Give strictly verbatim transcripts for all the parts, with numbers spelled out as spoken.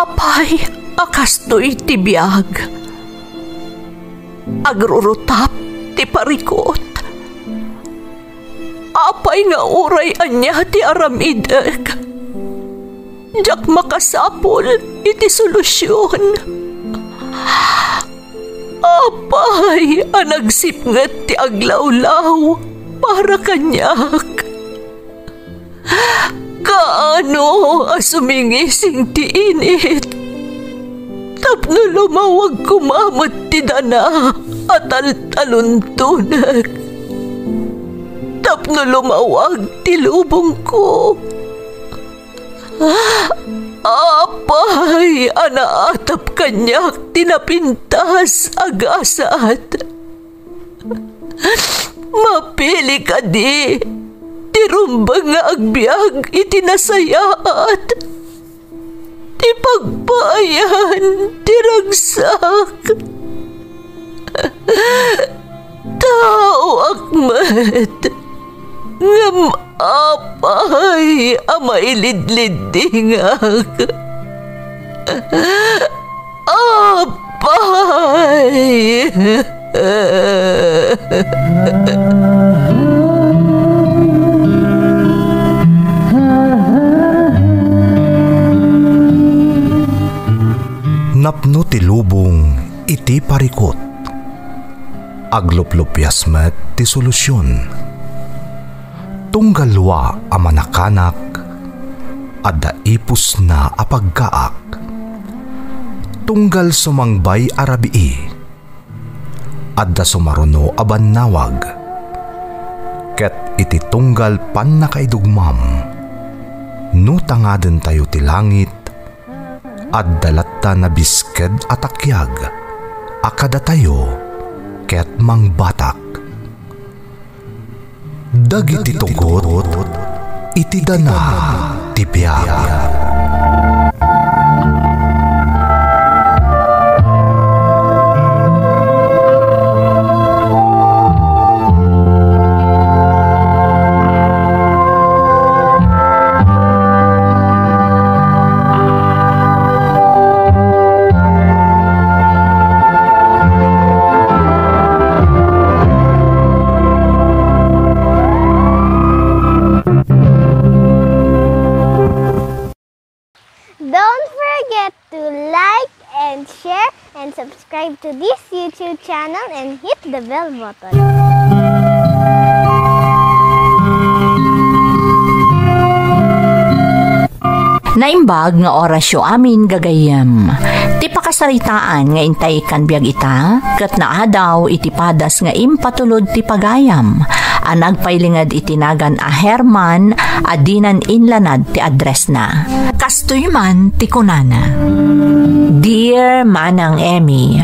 Apay a kastoy ti biag? Agrurutap ti parikut. Apay nga uray ania ti aramidek, diak makasapul iti solusion. Apay a nagsipnget ti aglawlaw para kaniak? Kaano a sumingising ti init tapno lumawag koma met ti dana a taltaluntonek, tapno lumawag ti lubongko? Apay a naatap kaniak ti napintas a gasat? Mapili kadi ti rumbeng nga agbiag iti nasayaat, ti pagpaayan ti ragsak? Taoak met, ngem apay a mailidliddingak? Apay! Napno ti lubong iti parikut. Agluplupias met ti solusion. Tunggal wa a manakanak, adda ipusna a paggaak. Tunggal sumangbay a rabii, adda sumaruno a bannawag. Ket iti tunggal pannakaidugmam, no tangadentayo ti langit, adda latta nabisked a takiag a kadatayo ket mangbatak. Dagiti tugot iti dana ti biag. Don't forget to like and share and subscribe to this YouTube channel and hit the bell button. Naimbag nga orasyo amin, gagayyem. Ti pakasaritaan nga intay kan biag ita, ket naadaw iti padas nga impatulod ti pagayam a nagpailinged iti nagan a Herman a dinan inlanad ti addressna. Kastoy man ti kunana, "Dear Manang Emmy,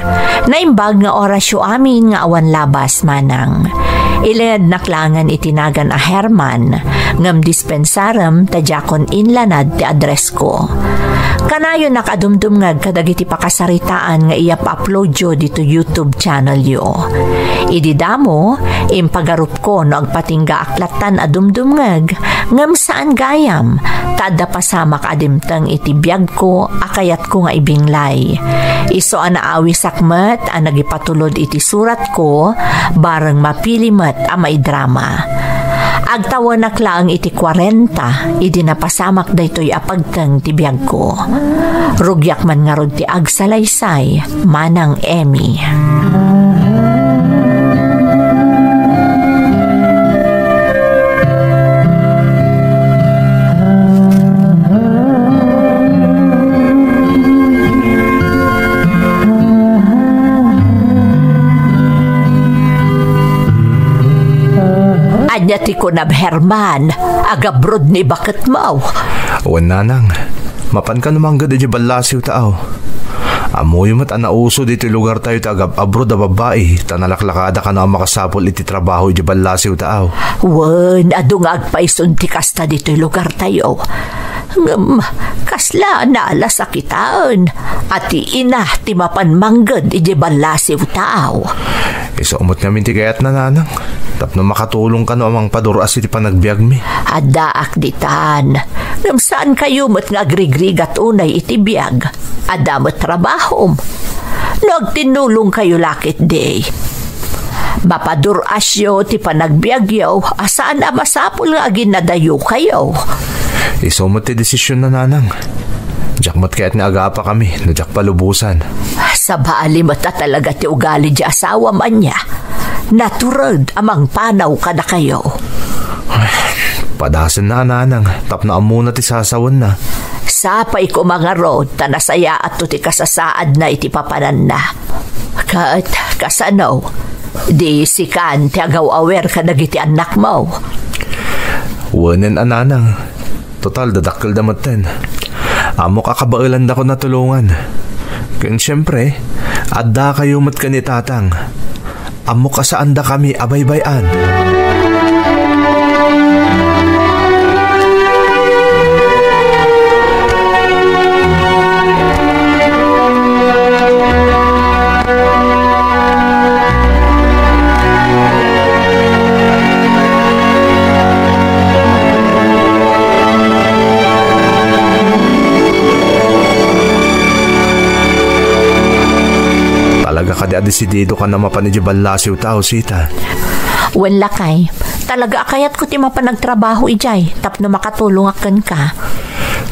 naimbag nga orasyo amin nga awan labas, Manang. Ilingednak laengen iti nagan a Herman, ngem dispensarem ta diakon inlanad ti addressko. Kanayonak a dumdumngeg kadagiti pakasaritaan nga iyap-uploadyo ditoy YouTube channelyo. Idi damo, impagarupko no agpatinggaak lattan a dumdumngeg, ngem saan gayam, ta adda pasamak a dimteng iti biagko a kayatko nga ibinglay. Isu a naawisak met a nagipatulod iti suratko, bareng mapili met a maidrama. Agtawenak laeng iti kuarenta idi napasamak daytoy a pagteng ti biagko. Rugiak man ngarud ti agsalaysay, Manang Emmy." Ania ti kunam, Herman? Agabroad ni baketmo? Wen, Nanang. Mapan kano mangged idiay ballasiw ta aw. Ammoyo met a nauso ditoy lugartayo ti agab-abroad a babbai, ta nalaklakada kano a makasapul iti trabaho idiay ballasiw ta aw. Wen, adu nga agpayson ti kasta ditoy lugartayo. Ngem, kasla a nala sakitaen a ti ina ti mapan mangged idiay ballasiw ta aw. Isu met ngamin ti kayatna, Nanang, tapno makatulong kano a mangpadur-as iti panagbiagmi. Addaak ditan, Ngem saankayo met nga agrigrigat unay iti biag. Adda met trabahom. No agtinnulongkayo la ketdi, mapadur-asyo ti panagbiagyo a saan a masapul nga aginnadayokayo. Isu met ti desisionna, nanang. Diak met kayat nga agapakami no diak palubosan. Sabali met a talaga ti ugali di asawam ania. Natured a mangpanaw kadakayo. Padasenna a, nanang, tapno ammona ti sasawenna. Sapay koma ngarud ta nasayaatto ti kasasaadna iti papananna. Ket kasano? Di sikan ti agaw-awer kadagiti annakmo? Wenen a, nanang. Total, dadakkelda metten. Ammok a kabaelandakon a tulongan. Ken siempre, addakayo met ken ni Tatang. Ammok a saandakami a baybay-an. Talaga kadi a desididokan a mapan idiay ballasiw tao, Sita? Wen, lakay. Talaga a kayatko ti mapan agtrabaho idiay tapno makatulongak kenka.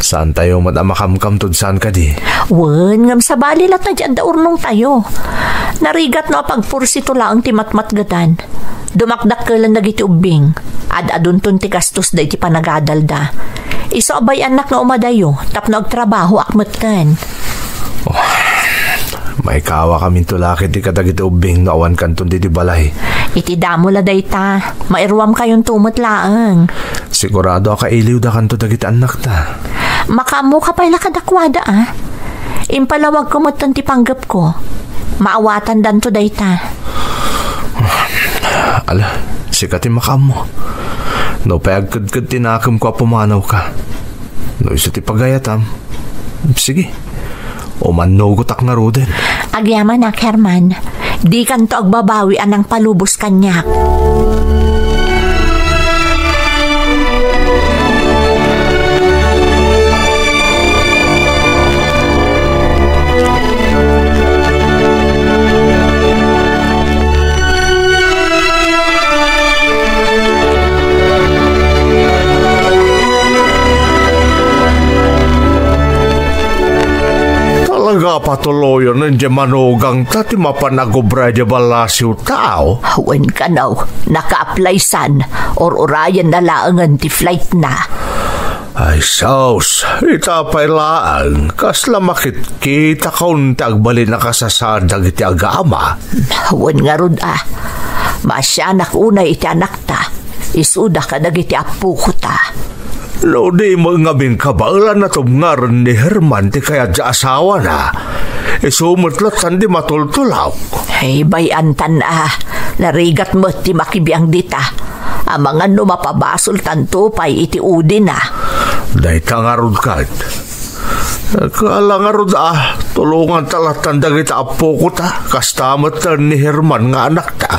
Saantayo met a makamkamtod saan kadi? Wen, ngem sabali latta di adda urnongtayo. Narigat no apagpursito laeng ti matmatgetan. Dumakdakkelen dagiti ubbing. Ad-adunton ti gastos da iti panagadalda. Isu a bay-annak nga umadayo tapno agtrabahoak metten. Oh, maikawakaminto la ketdi kadagiti ubbing no awankanton didi balay. Iti damo la dayta, mairuamkayonto met laeng. Sigurado a kailiwdakanto dagiti annakta. Makaammoka pay la kadakuada, a? Impalawagko metten ti panggepko. Maawatandanto dayta. Ala, sika ti makaammo. Nupay agkedked ti nakemko a pumanawka. No isu ti pagayatam, sige. Umannugotak ngaruden. Agyamanak, Herman. Dikanto agbabawi a nangpalubos kaniak. Talaga a patuloyen diay manugangta ti mapan agubra diay ballasiw tao? Wen kano, naka-apply san, ur-urayenna laengen ti flightna. Ay, sus, ita pay laeng, kasla makitkitakon ti agbalin a kasasaad dagiti agama. Wen ngarud a, maasianak unay iti anakta, isuda kadagiti appokota. No di met ngamin kabaelan a tubngaren ni Herman ti kayat ti asawana, isu met lattan ti matultulok. Ay, bay-antan a, narigat met ti makibiang dita. Amangan no mapabasoltanto pay iti udina. Dayta ngarud ket. Kala ngarud a, tulonganta lattan dagiti appokota, kasta met ni Herman nga anakta.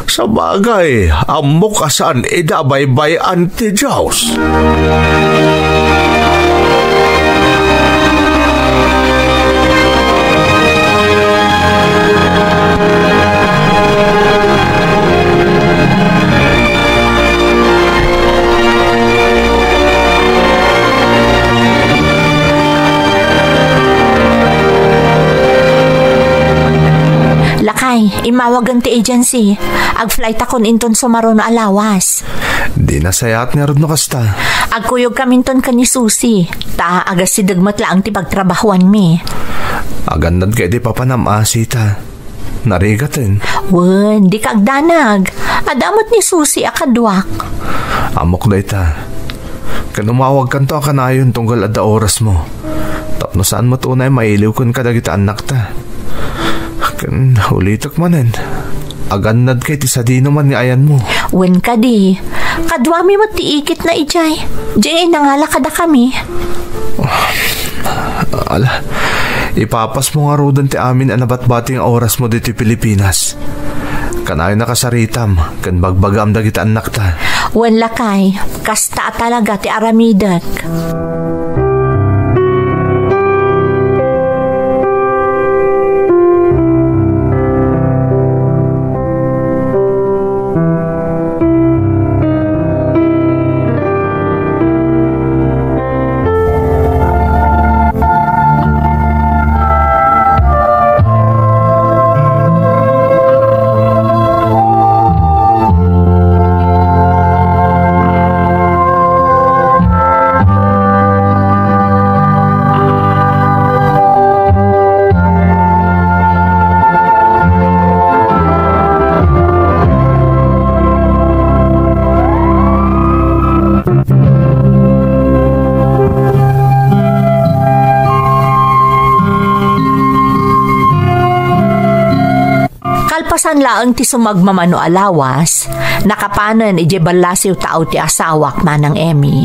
Sabagay, ammok a saan ida a baybay-an ti Dios. Lakay, immawagen ti agency. Ag-flightakon inton sumaruno a lawas. Di nasayaat ngarud no kasta. Agkuyogkaminton ken ni Susi, ta agasideg met laeng ti pagtrabahuanmi. Agannad kadi papanam a, Sita. Narigaten. Wen, dika agdanag. Adda met ni Susi a kaduak. Ammok dayta. Ken umawagkanto a kanayon tunggal adda orasmo. Tapno saan met unay mailiwken kadagiti annakta. Ken ulitek manen, agannadka iti sadinoman nga ayanmo. Wen kadi, kaduami met ti ikitna idiay. Diay nangala kadakami. Ala, ipapasmo ngaruden ti amin a nabatbati nga orasmo ditoy Pilipinas. Kanayon a kasaritam ken bagbagaam dagiti annakta. Wen lakay, kasta a talaga ti aramidek. Kalpasan laeng ti sumagmamano a lawas, nakapanen idiay ballasiw taaw ti asawak, Manang Emmy.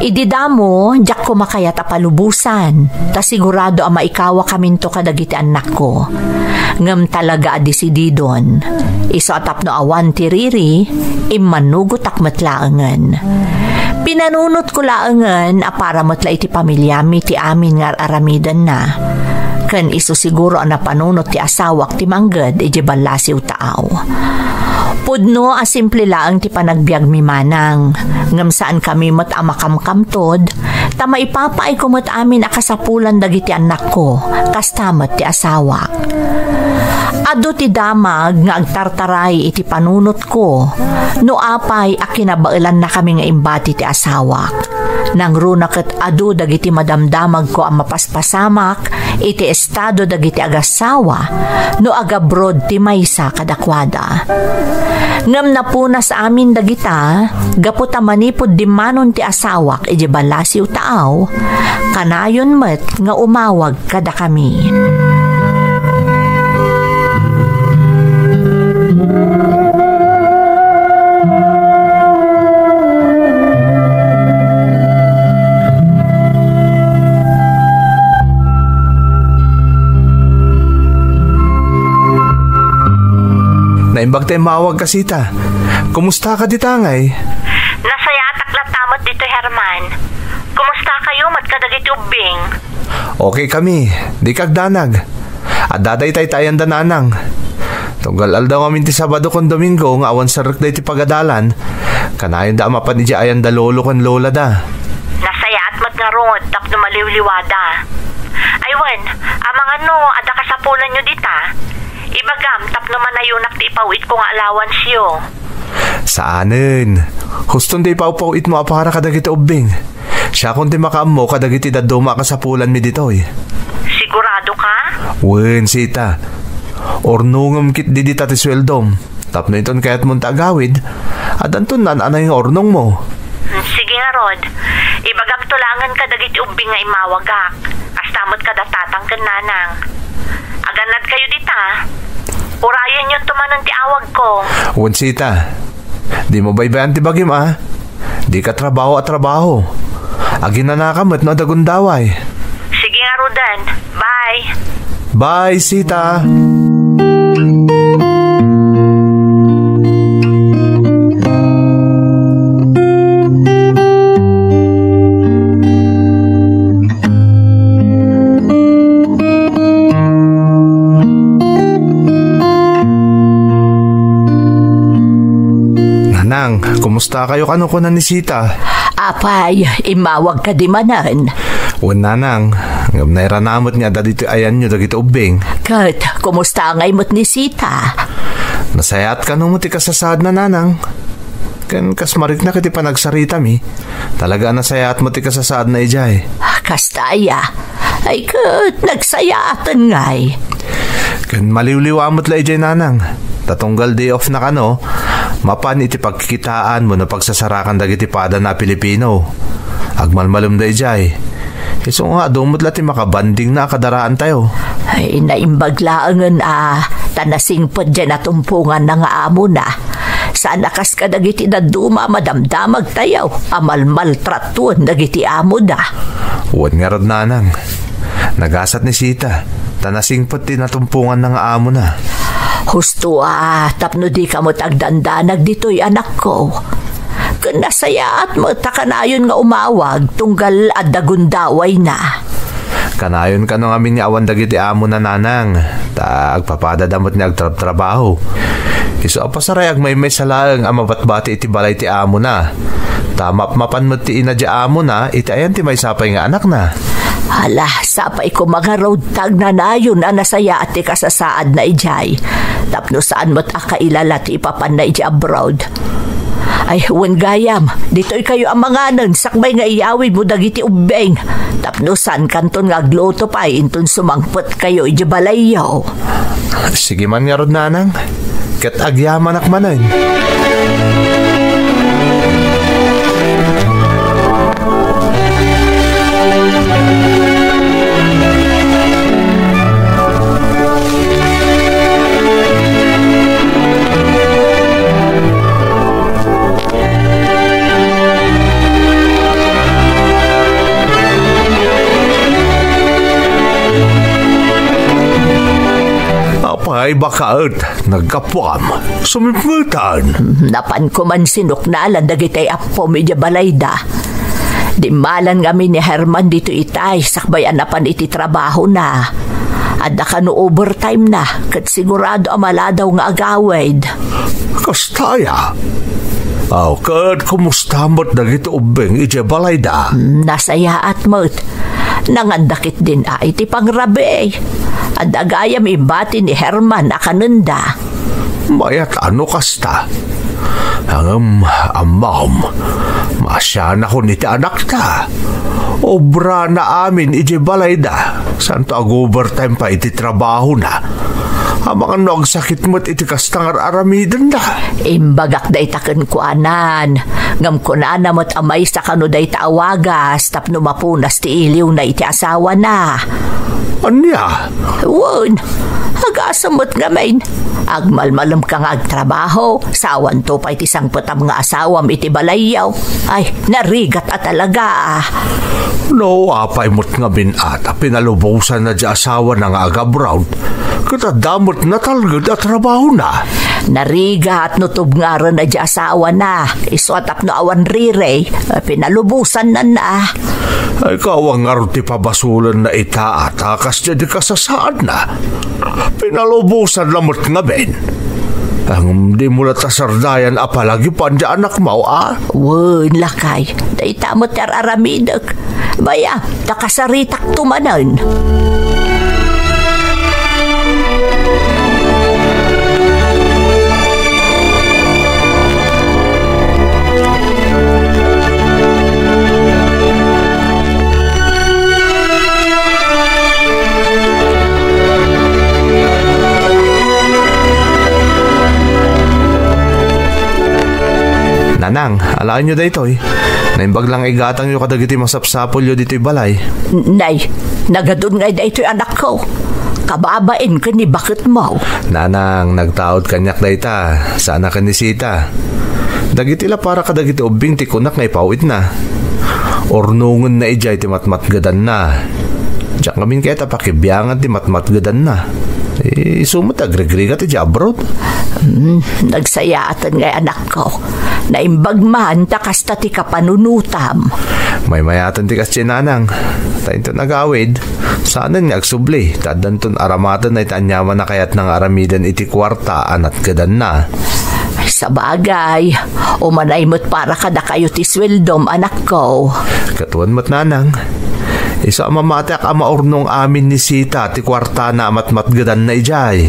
Idi damo, diak kumakayat a palubosan, ta sigurado a maikawakaminto kadagiti annakko. Ngem talaga a desididon. Isu a tapno awan ti riri, immanugotak met laengen. Pinanunotko laengen a para met la iti pamiliami ti amin nga ar-aramidenna. Ken isu siguro a napanunot ti asawak ti mangged idiay ballasiw taaw. Pudno a simple laeng ti panagbiagmi, Manang, ngem saankami met a makamkamtod, ta maipapaayko met amin a kasapulan dagiti annakko, kasta met ti asawak. Adu ti damag nga agtartaray iti panunotko no apay a kinabaelannakami nga imbati ti asawak. Nangruna ket adu dagiti madamdamagko a mapaspasamak iti estado dagiti agassawa no agabroad ti maysa kadakuada. Ngem napunas amin dagita gapu ta manipud dimmanon ti asawak idiay ballasiw taaw, kanayon met nga umawag kadakami. Naimbag ta immawag ka, Sita. Kumusta ka dita ngay? Nasayaatak latta met ditoy, Herman. Kumusta kayo met kadagiti ubbing? Okay kami, dika agdanag. Adda daytay ti ayanda, Nanang. Tunggal aldaw ngamin ti Sabado ken Domingo nga awan serrek daytoy pagadalan, kanayonda a mapan idiay ayanda lolo ken lolada. Nasayaat met ngarud tapno maliwliwada. Ay wen, amangan no adda kasapulanyo dita. Ibagam tapno manayonak ti ipaw-itko nga allowanceyo. Saanen. Huston ti ipawpaw-itmo a para kadagiti ubbing. Siakon ti makaammo kadagiti dadduma a kasapulanmi ditoy. Sigurado ka? Wen, Sita. Urnongem ketdi dita ti sueldom. Tapno inton kayatmon ti agawid, addanton naan-anay nga urnongmo. Hmm, sige ngarud. Ibagamto laengen kadagiti ubbing nga immawagak. Kasta met kada tatang ken nanang. Agannadkayo dita. Urayenyo to manen ti awagko. Wen, Sita. Dimo baybay-an ti bagim a. Dika trabaho a trabaho. Aginanaka met no adda gundaway. Sige ngaruden. Bye. Bye, Sita. Nanang, kumusta kayo kano kuna ni Sita? Apay, immawag ka di manen? Wen, Nanang, ngem nairana met nga adda ditoy ayanyo dagiti ubbing. Ket, kumusta ngay met ni Sita? Nasayaat kano met ti kasasaadna, Nanang. Ken kas mariknak iti panagsaritami, talaga a nasayaat met ti kasasaadna idiay. Kasta aya? Ay ket, nagsayaaten ngay. Ken maliwliwa met la idiay, Nanang. Ta tunggal day off na kano, mapan iti pagkikitaan wenno pagsasarakan dagiti padana a Pilipino. Agmalmalemda idiay. Isu nga adu met la ti makabandingna a kadaraantayo. Ay, naimbag laengen a, ta nasingpet diay natumponganna nga amona. Saan a kas kadagiti dadduma a madamdamagtayo a malmaltratoen dagiti amoda. Wen ngarud, Nanang. Nagasat ni Sita, ta nasingpet ti natumponganna nga amona. Husto a, tapno dika met agdandanag ditoy, anakko. Ken nasayaat met ta kanayon nga umawag tunggal adda gundawayna. Kanayon kano ngamin nga awan dagiti amona, nanang, ta agpapadada met ni agtrabtrabaho. Isu a pasaray agmaymaysa laeng a mabatbati iti balay ti amona. Ta mapmapan met ti ina ti amona iti ayan ti maysa pay nga anakna. Hala, sapay koma ngarud ta agnanayon a nasayaat ti kasasaadna idiay. Tapno saan met a kailala ti ipapanna iti abroad. Ay, wen gayam, ditoy kayo amanganen sakbay nga iyawidmo dagiti ubbing. Tapno saan kanton nga agluto pay inton sumangpet kayo iti balayyo. Sige man ngarud, nanang. Ket agyamanak manen. Apay, bakaet, naggapuam. Sumipngetan. Napanko man sinuknalan dagiti appom idiay balayda. Dimmalan ngamin ni Herman ditoy itay sakbay a napan iti trabahona. Adda kano overtime na, ket sigurado a maladaw nga agawid. Kasta aya? Aw, ket kumusta met dagiti ubbing idiay balayda? Hmm, nasayaat met. Nanganda ketdin a iti pangrabii. Adda gayam imbati ni Herman a kanenda. Mayat a no kasta. Ngem, ammom, maasianakon iti anakta. Obrana amin idiay balayda. Saanto ag-overtime pay iti trabahona. Amangan no agsakit met iti kasta nga ar-aramidenna. Imbagak dayta kenkuanan. Ngem kunana met a maysa kano dayta a wagas tapno mapunas ti iliwna iti asawana. Ania? Wen, agasem met ngamin. Agmalmalemka nga agtrabaho, sa awanto pay ti sangpetam nga asawam iti balayyo. Ay, narigat a talaga. No, apay met ngamin a ta pinalubosanna ti asawana nga agabroad, ket adda met natalged a trabahona. Narigat no tubngarna ti asawana, isu a tapno awan riri, pinalubosannana. Ay, kawang ngarud ti pabasolenna ita a ta kasdiay ti kasasaadna. Pinalubosanna met ngamin. Ngem dimo la ta sardayan a palagipan ti anakmo, a? Wen, lakay, dayta met ti ar-aramidek. Bay-am, ta kasaritakto manen. Nanang, alaenyo daytoy. Naimbag la nga igatangyo kadagiti masapsapulyo ditoy balay. Nay, nagadun ngay daytoy, anakko. Kababain ken ni baketmo. Nanang, nagtaud kaniak dayta. Sana ken ni Sita. Dagiti la para kadagiti ubbing ti kunak nga ipawitna. Urnongenna idiay ti matmatgedanna. Diak ngamin kayat a pakibiangan ti matmatgedanna. Isu met agrigrigat idiay abroad. Hmm, nagsayaaten ngay, anakko. Naimbag man ta kasta ti kapanunotam. Maymayaten ti kasdiay, nanang. Ta inton agawid, saanen nga agsubli, ta addanton aramaten iti aniaman a kayatna nga aramiden iti kuarta a natgedanna. Sabagay, umanay met para kadakayo ti sueldom, anakko. Ket wen met, nanang. Isu a mamatiak a maurnong amin ni Sita ti kuartana a matmatgedanna idiay.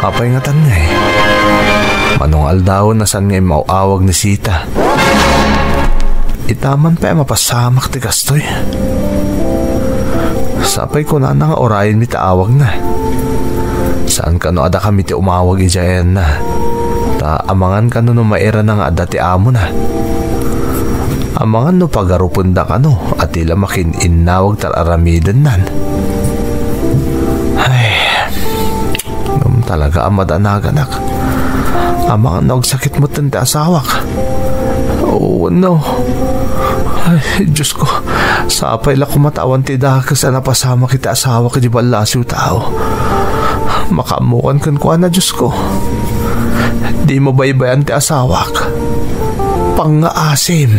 Apay ngatan ngay? Mano nga aldawen a saan nga immaw-awag ni Sita? Itaman pay a mapasamak ti kastoy. Sapay kunana nga urayenmi ta awagna. Saan kano a dakami ti umawag idiay ayanna. Ta amangan kano no mairana nga adda ti amona. Amangan no pagarupenda kano a ti la makin-innawag ta ar-aramidennan. Talaga a madanaganak. Amangan no agsakit metten ti asawak. Oh, no. Ay, Diyos ko. Sapay la koma ta awan ti dakes a napasamak iti asawak iti ballasiw tao. Makaammokan kenkuana, Diyos ko. Di mabaybayan ti asawak. Pangngaasim.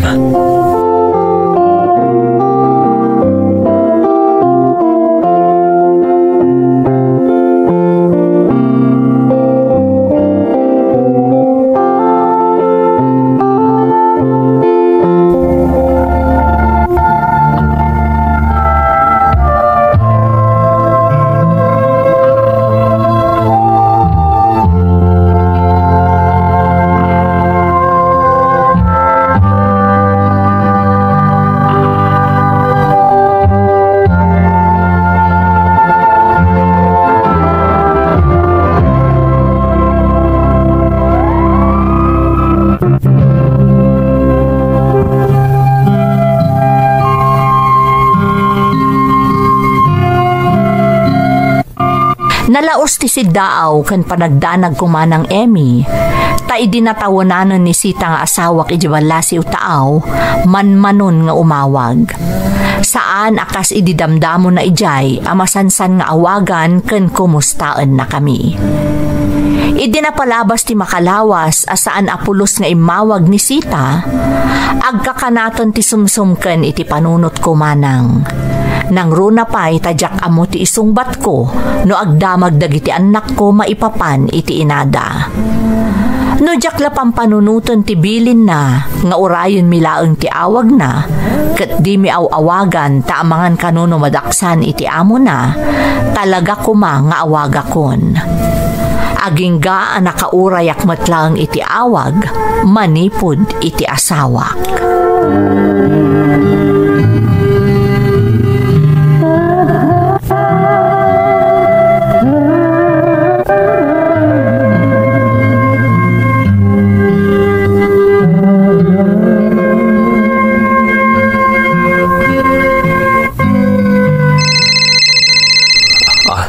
Nalaus ti siddaaw ken panagdanag koma nang Emmy, ta idi natawenanen ni Sita nga asawak iti ballasiw taaw, manmanon nga umawag. Saan a kas idi damdamona idiay a masansan nga awagan ken kumustaennakami. Idi napalabas ti makalawas a saan a pulos nga immawag ni Sita, agkakanaton ti sumsumken iti panunot ko manang. Nangruna pay ta diak ammo ti isungbatko no agdamag dagiti annakko maipapan iti inada. No diak la pampanunoten ti bilinna nga urayenmi laeng ti awagna, ket dimi aw-awagan ta amangan kano no madaksan iti amona, talaga koma nga awagakon. Agingga a nakaurayak met laeng iti awag manipud iti asawak. Ah,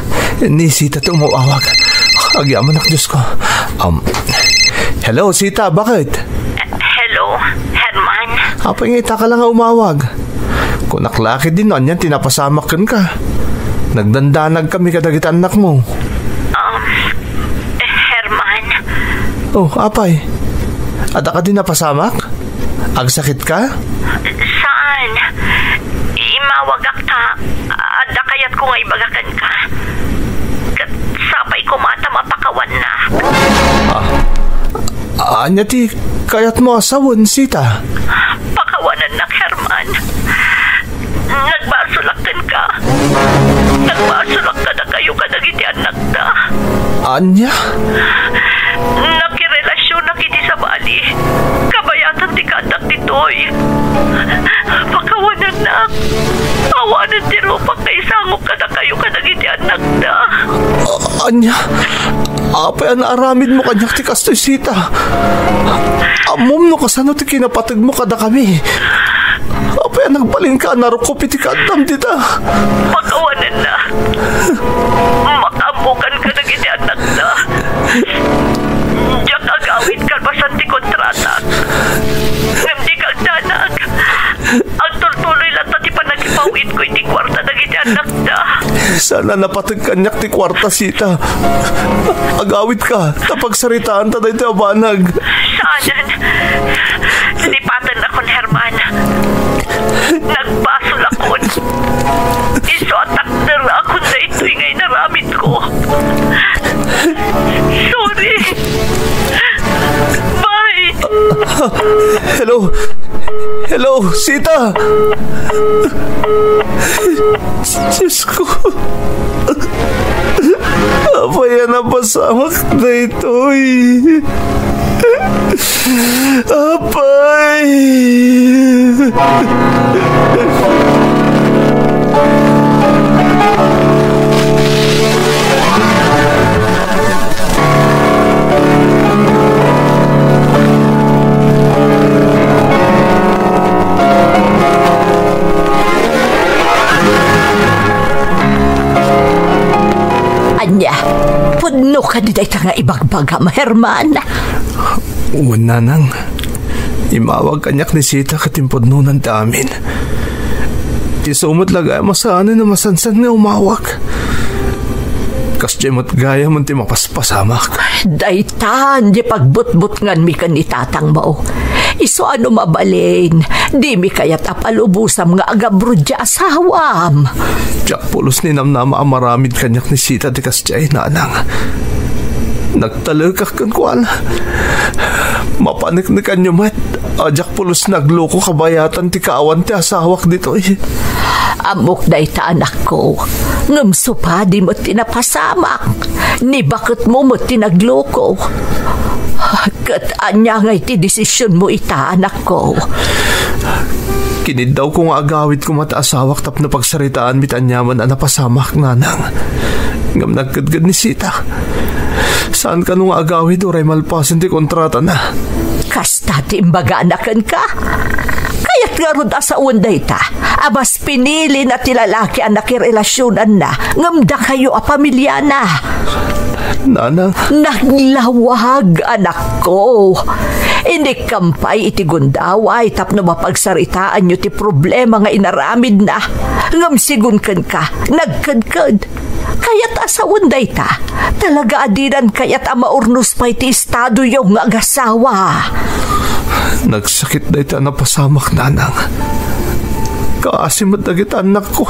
ni Sita ti umawawag. Agyamanak, Diyos ko. Um, hello, Sita, bakit? Hello, Herman. Apay nga itaka lang nga umawag? Kunak la ketdi no anian ti napasamak kenka. Nagdandanag kami kadagiti annakmo. Um, Herman. Oh, apay? Adda kadi napasamak? Agsakit ka? Saan? Imawagak ta adda kayatko nga ibaga kenka. Ket sapay koma ta mapakawannak. Ah, ania ti kayatmo a sawen, Sita? Pakawanennak, Herman. Nagbasolak kenka. Nagbasolak kadakayo kadagiti annakta. Ania? Nakirelasionak iti sabali. Kabayatan ti kaaddak ditoy. Pakawanennak. Awanen ti rupak nga isangok kadakayo kadagiti annakta. A-, ania? Apay a naaramidmo kaniak ti kastoy, Sita? Ammom no kasano ti kinapategmo kadakami. Apay a nagbalinka a narukop iti kaaddam dita? Pakawanennak. Makaammokan kadagiti annakta. Diak agawid kalpasan ti kontratak. Ngem dika agdanag. Agtultuloy latta ti panagipawidko iti kuarta dagiti annakta. Saan a napateg kaniak ti kuarta, Sita. Agawidka, ta pagsaritaanta daytoy a banag. Saanen. Lipatennakon, Herman. Nagbasolakon. Isu a takderakon daytoy nga inaramidko. Sorry. Bye. Hello? Hello, Sita? Diyos ko. Apay a napasamak daytoy? Apay! Nya, pudno kadi dayta nga ibagbagam, Herman? Wen, nanang. Imawag kaniak ni Sita ket impudnonan ti amin. Isu met la gayam a saanen a masansan nga umawag. Kasdiay met gayam ti mapaspasamak. Daytan ti pagbutbutnganmi ken ni tatangmo. Isu a no mabalin, dimi kayat a palubosam nga agabroad ti asawam. Diak pulos ni namnama a maramid kaniak ni Sita ti kasdiay, nanang. Nagtalekak kenkuana. Mapaneknekanyo met a diak pulos nagloko kabayatan ti kaawan ti asawak ditoy. Ammok dayta, anakko. Ngem supadi met ti napasamak. Ni baketmo met ti nagloko. Ket ania ngay ti desisionmo ita, anakko? Kiniddawko nga agawid koma ti asawak tapno pagsaritaanmi ti aniaman a napasamak, nanang. Ngem nagkedked ni Sita. Saan kano nga agawid uray malpasen ti kontratana. Kasta ti imbagana kenka? Kayat ngarud a sawen dayta a mas pinilina ti lalaki a nakirelasionanna ngem dakayo a pamiliana. Nanang. Naglawag, anakko. Inikkam pay iti gundaway tapno mapagsaritaanyo ti problema nga inaramidna. Ngem sigun kenka, nagkedked. Kayat a sawen dayta. Talaga a dinan kayat a maurnos pay ti estadoyo nga agasawa. Nagsakit dayta a napasamak, nanang. Kaasi met dagiti annakko.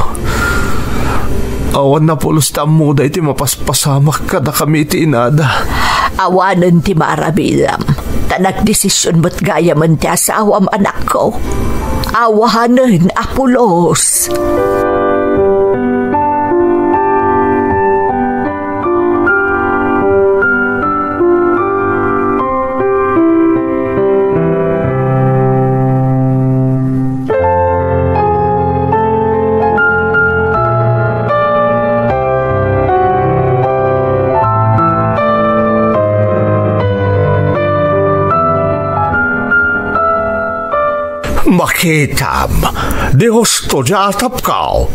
Awan napulos ti ammoda iti mapaspasamak kadakami iti inada. Awanen ti maaramidam, ta nagdesision met gayamen ti asawam, anakko. Awanen a pulos. Makitam, di husto di atapko.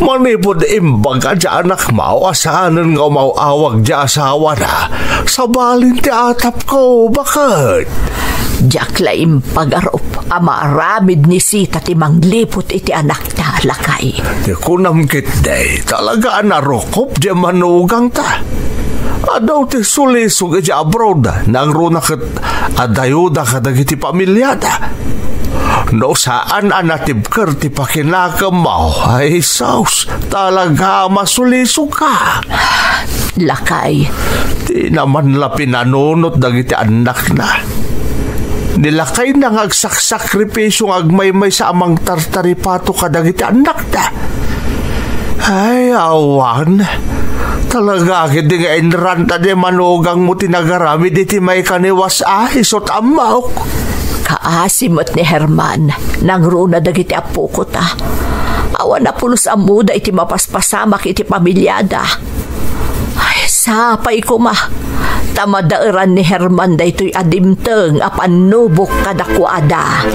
Manipud imbaga di anakmo a saanen nga umaw-awag di asawana, sabalin ti atapko, baket. Diak la impagarup a maaramid ni Sita ti mangliput iti anakta, lakay. Ti kunam ketdi, talaga a narukop di manugangta. Adu ti sulisog iti abroad, nangruna ket adayoda kadagiti pamiliada. No saan a natibker ti pakinakemmo, ay sus, talaga a masulisogka. Lakay. Dina man la pinanunot dagiti annakna. Ni lakayna nga agsaksakripisio nga agmaymaysa a mangtartaripato kadagiti annakna. Ay, awan. Talaga ketdi nga inranta di manugangmo ti nagaramid iti maikaniwas a isu ti ammok. Kaasi met ni Herman, nangruna dagiti appoko ta. Awan a pulos ammoda iti mapaspasamak iti pamiliada. Ay, sapay koma, ta madaeran ni Herman daytoy a dimteng a pannubok kadakuada.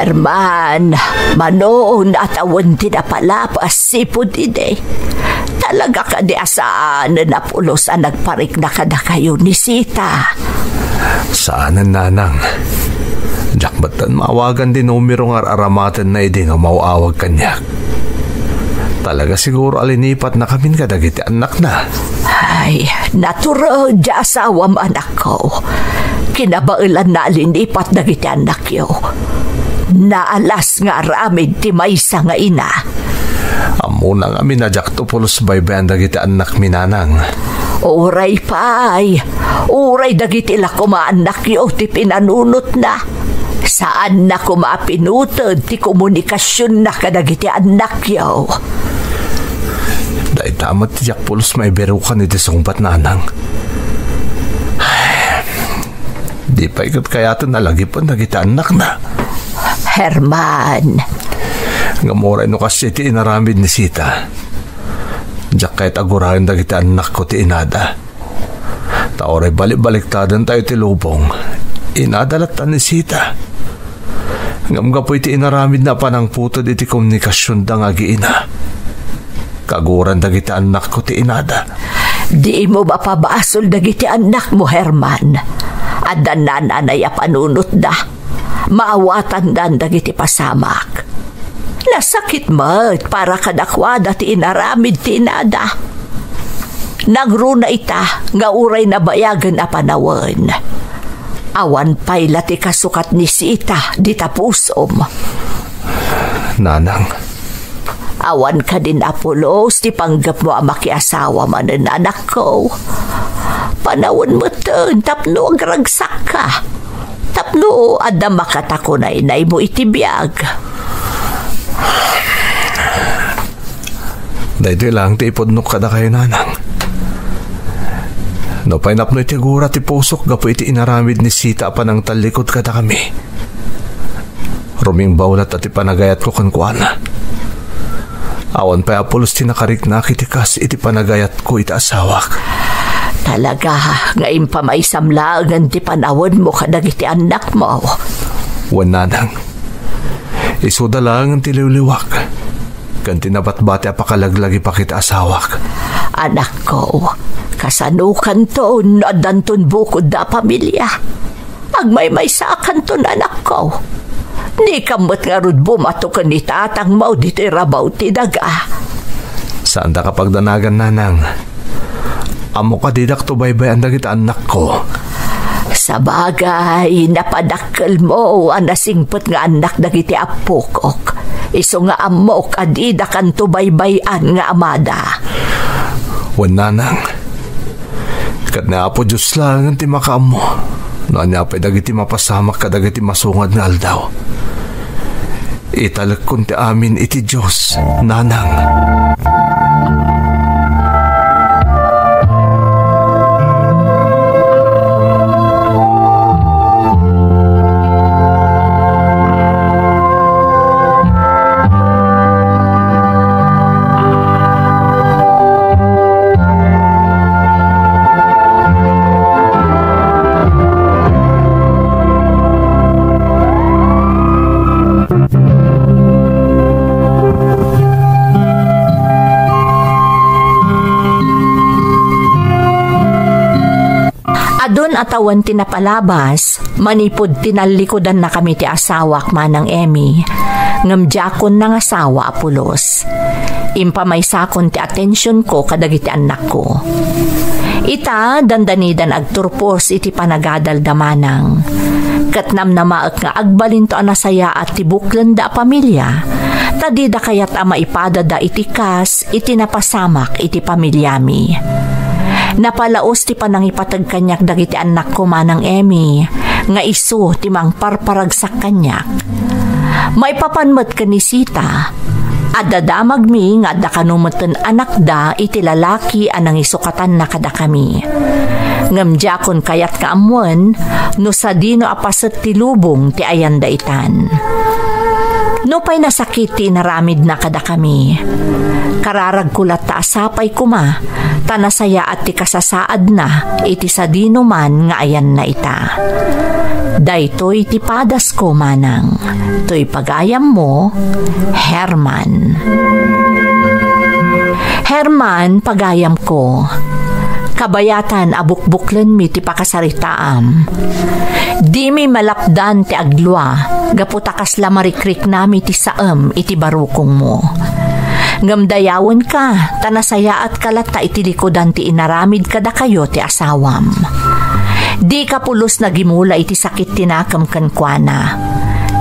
Herman, manon a tawen ti napalabas sipud idi. Talaga kadi a saanen a pulos a nagparikna kadakayo ni Sita? Saanen, nanang. Diak metten maawagan ti numero nga ar-aramatenna idi nga umaw-awag kaniak. Talaga siguro a linipatnakamin kadagiti annakna. Ay, natured ti asawam, anakko. Kinabaelanna a linipat dagiti annakyo. Naalas nga aramid ti maysa nga ina. Ammona ngamin a diakto pulos baybay-an dagiti annakmi, nanang. Uray pay, uray dagiti la koma annakyo ti pinanunotna. Saanna koma a pinuted ti komunikasionna kadagiti annakyo. Dayta met ti diak pulos maibirukan iti sungbat, nanang. Di pay ket kayaten a lagipen dagiti annakna. Herman. Ngem uray no kasdiay ti inaramid ni Sita, diak kayat a guraen dagiti annakko ti inada. Ta uray balibaliktadentayo ti lubong, inada latta ni Sita. Ngem gapu iti inaramidna a panangputed iti komunikasionda nga agiina, kaguran dagiti annakko ti inada. Dimo mapabasol dagiti annakmo, Herman. Adda nananay a panunotda. Maawatandan dagiti pasamak. Nasakit met para kadakuada ti inaramid ti inada. Nangruna ita nga uray nabayagen a panawen, awan pay la ti kasukat ni Sita dita pusom. Nanang. Awan kadin a pulos ti panggepmo a makiasawa manen, anakko. Panawen metten tapno agragsakka. Tapno adda makatakunaynaymo iti biag. Daytoy laeng ti ipudnok kadakayo, nanang. Nupay napno iti gura ti pusok gapu iti inaramid ni Sita a panangtallikud kadakami, rumingbaw latta ti panagayatko kenkuana. Awan pay a pulos ti nakariknak iti kas iti panagayatko iti asawak. Talaga nga impamaysam laengen ti panawenmo kadagiti annakmo. Wen, nanang. Isuda laengen ti liwliwak ken ti nabatbati a pakalaglagipak iti asawak. Anakko, kasanokanton no addanton bukodda a pamilia? Agmaymaysakanton, anakko. Dikam met ngarud bumato ken ni tatangmo ditoy rabaw ti daga. Saandaka pagdanagan, nanang. Ammok a didakto baybay-an dagiti annakko. Sabagay, napadakkelmo a nasingpet nga annak dagiti appokok. Isu nga ammok a didakanto baybay-an nga amada. Wen, nanang. Ket ni Apo Dios laengen ti makaammo no ania pay dagiti mapasamak kadagiti masungad nga aldaw. Italekkon ti amin iti Dios, nanang. Adun a tawen ti napalabas, manipud tinallikudannakami ti asawak, Manang Emmy, ngem diakon nangasawa a pulos. Impamaysakon ti atensionko kadagiti annakko. Ita, dandanidan agturpos iti panagadalda, Manang. Ket namnamaek nga agbalinto a nasayaat ti buklenda a pamilia, ta dida kayat a maipadada iti kas iti napasamak iti pamiliami. Napalaos ti panangipateg kaniak dagiti annakko, Manang Emmy, nga isu ti mangparparagsak kaniak. Maipapan met ken ni Sita, adda damagmi nga adda kano metten anakda iti lalaki a nangisukatanna kadakami. Ngem diakon kayat nga ammoen no sadino a paset ti lubong ti ayanda itan. Nupay nasakit ti inaramidna kadakami, kararagko latta a sapay koma ta nasayaat ti kasasaadna iti sadino man nga ayanna ita. Daytoy ti padasko, Manang. Toy pagayammo, Herman. Herman, pagayamko. Kabayatan a bukbuklenmi ti pakasaritaam. Dimi malapdan ti aglua, gapu ta kasla marikriknami ti saem iti barukongmo. Ngem dayawenka, ta nasayaatka latta iti likudan ti inaramid kadakayo ti asawam. Dika pulos nagimula iti sakit ti nakem kenkuana,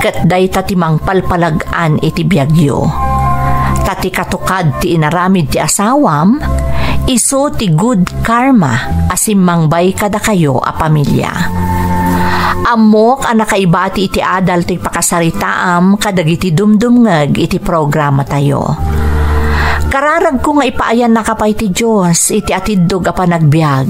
ket dayta ti mangpalpalag-an iti biagyo. Ta ti katukad ti inaramid ti asawam, isu ti good karma a simmangbay kadakayo a pamilya. Ammok a nakaibati iti adal ti pakasaritaam kadagiti dumdumngeg iti programatayo. Kararagko nga ipaayannaka pay ti Dios iti atiddog a panagbiag,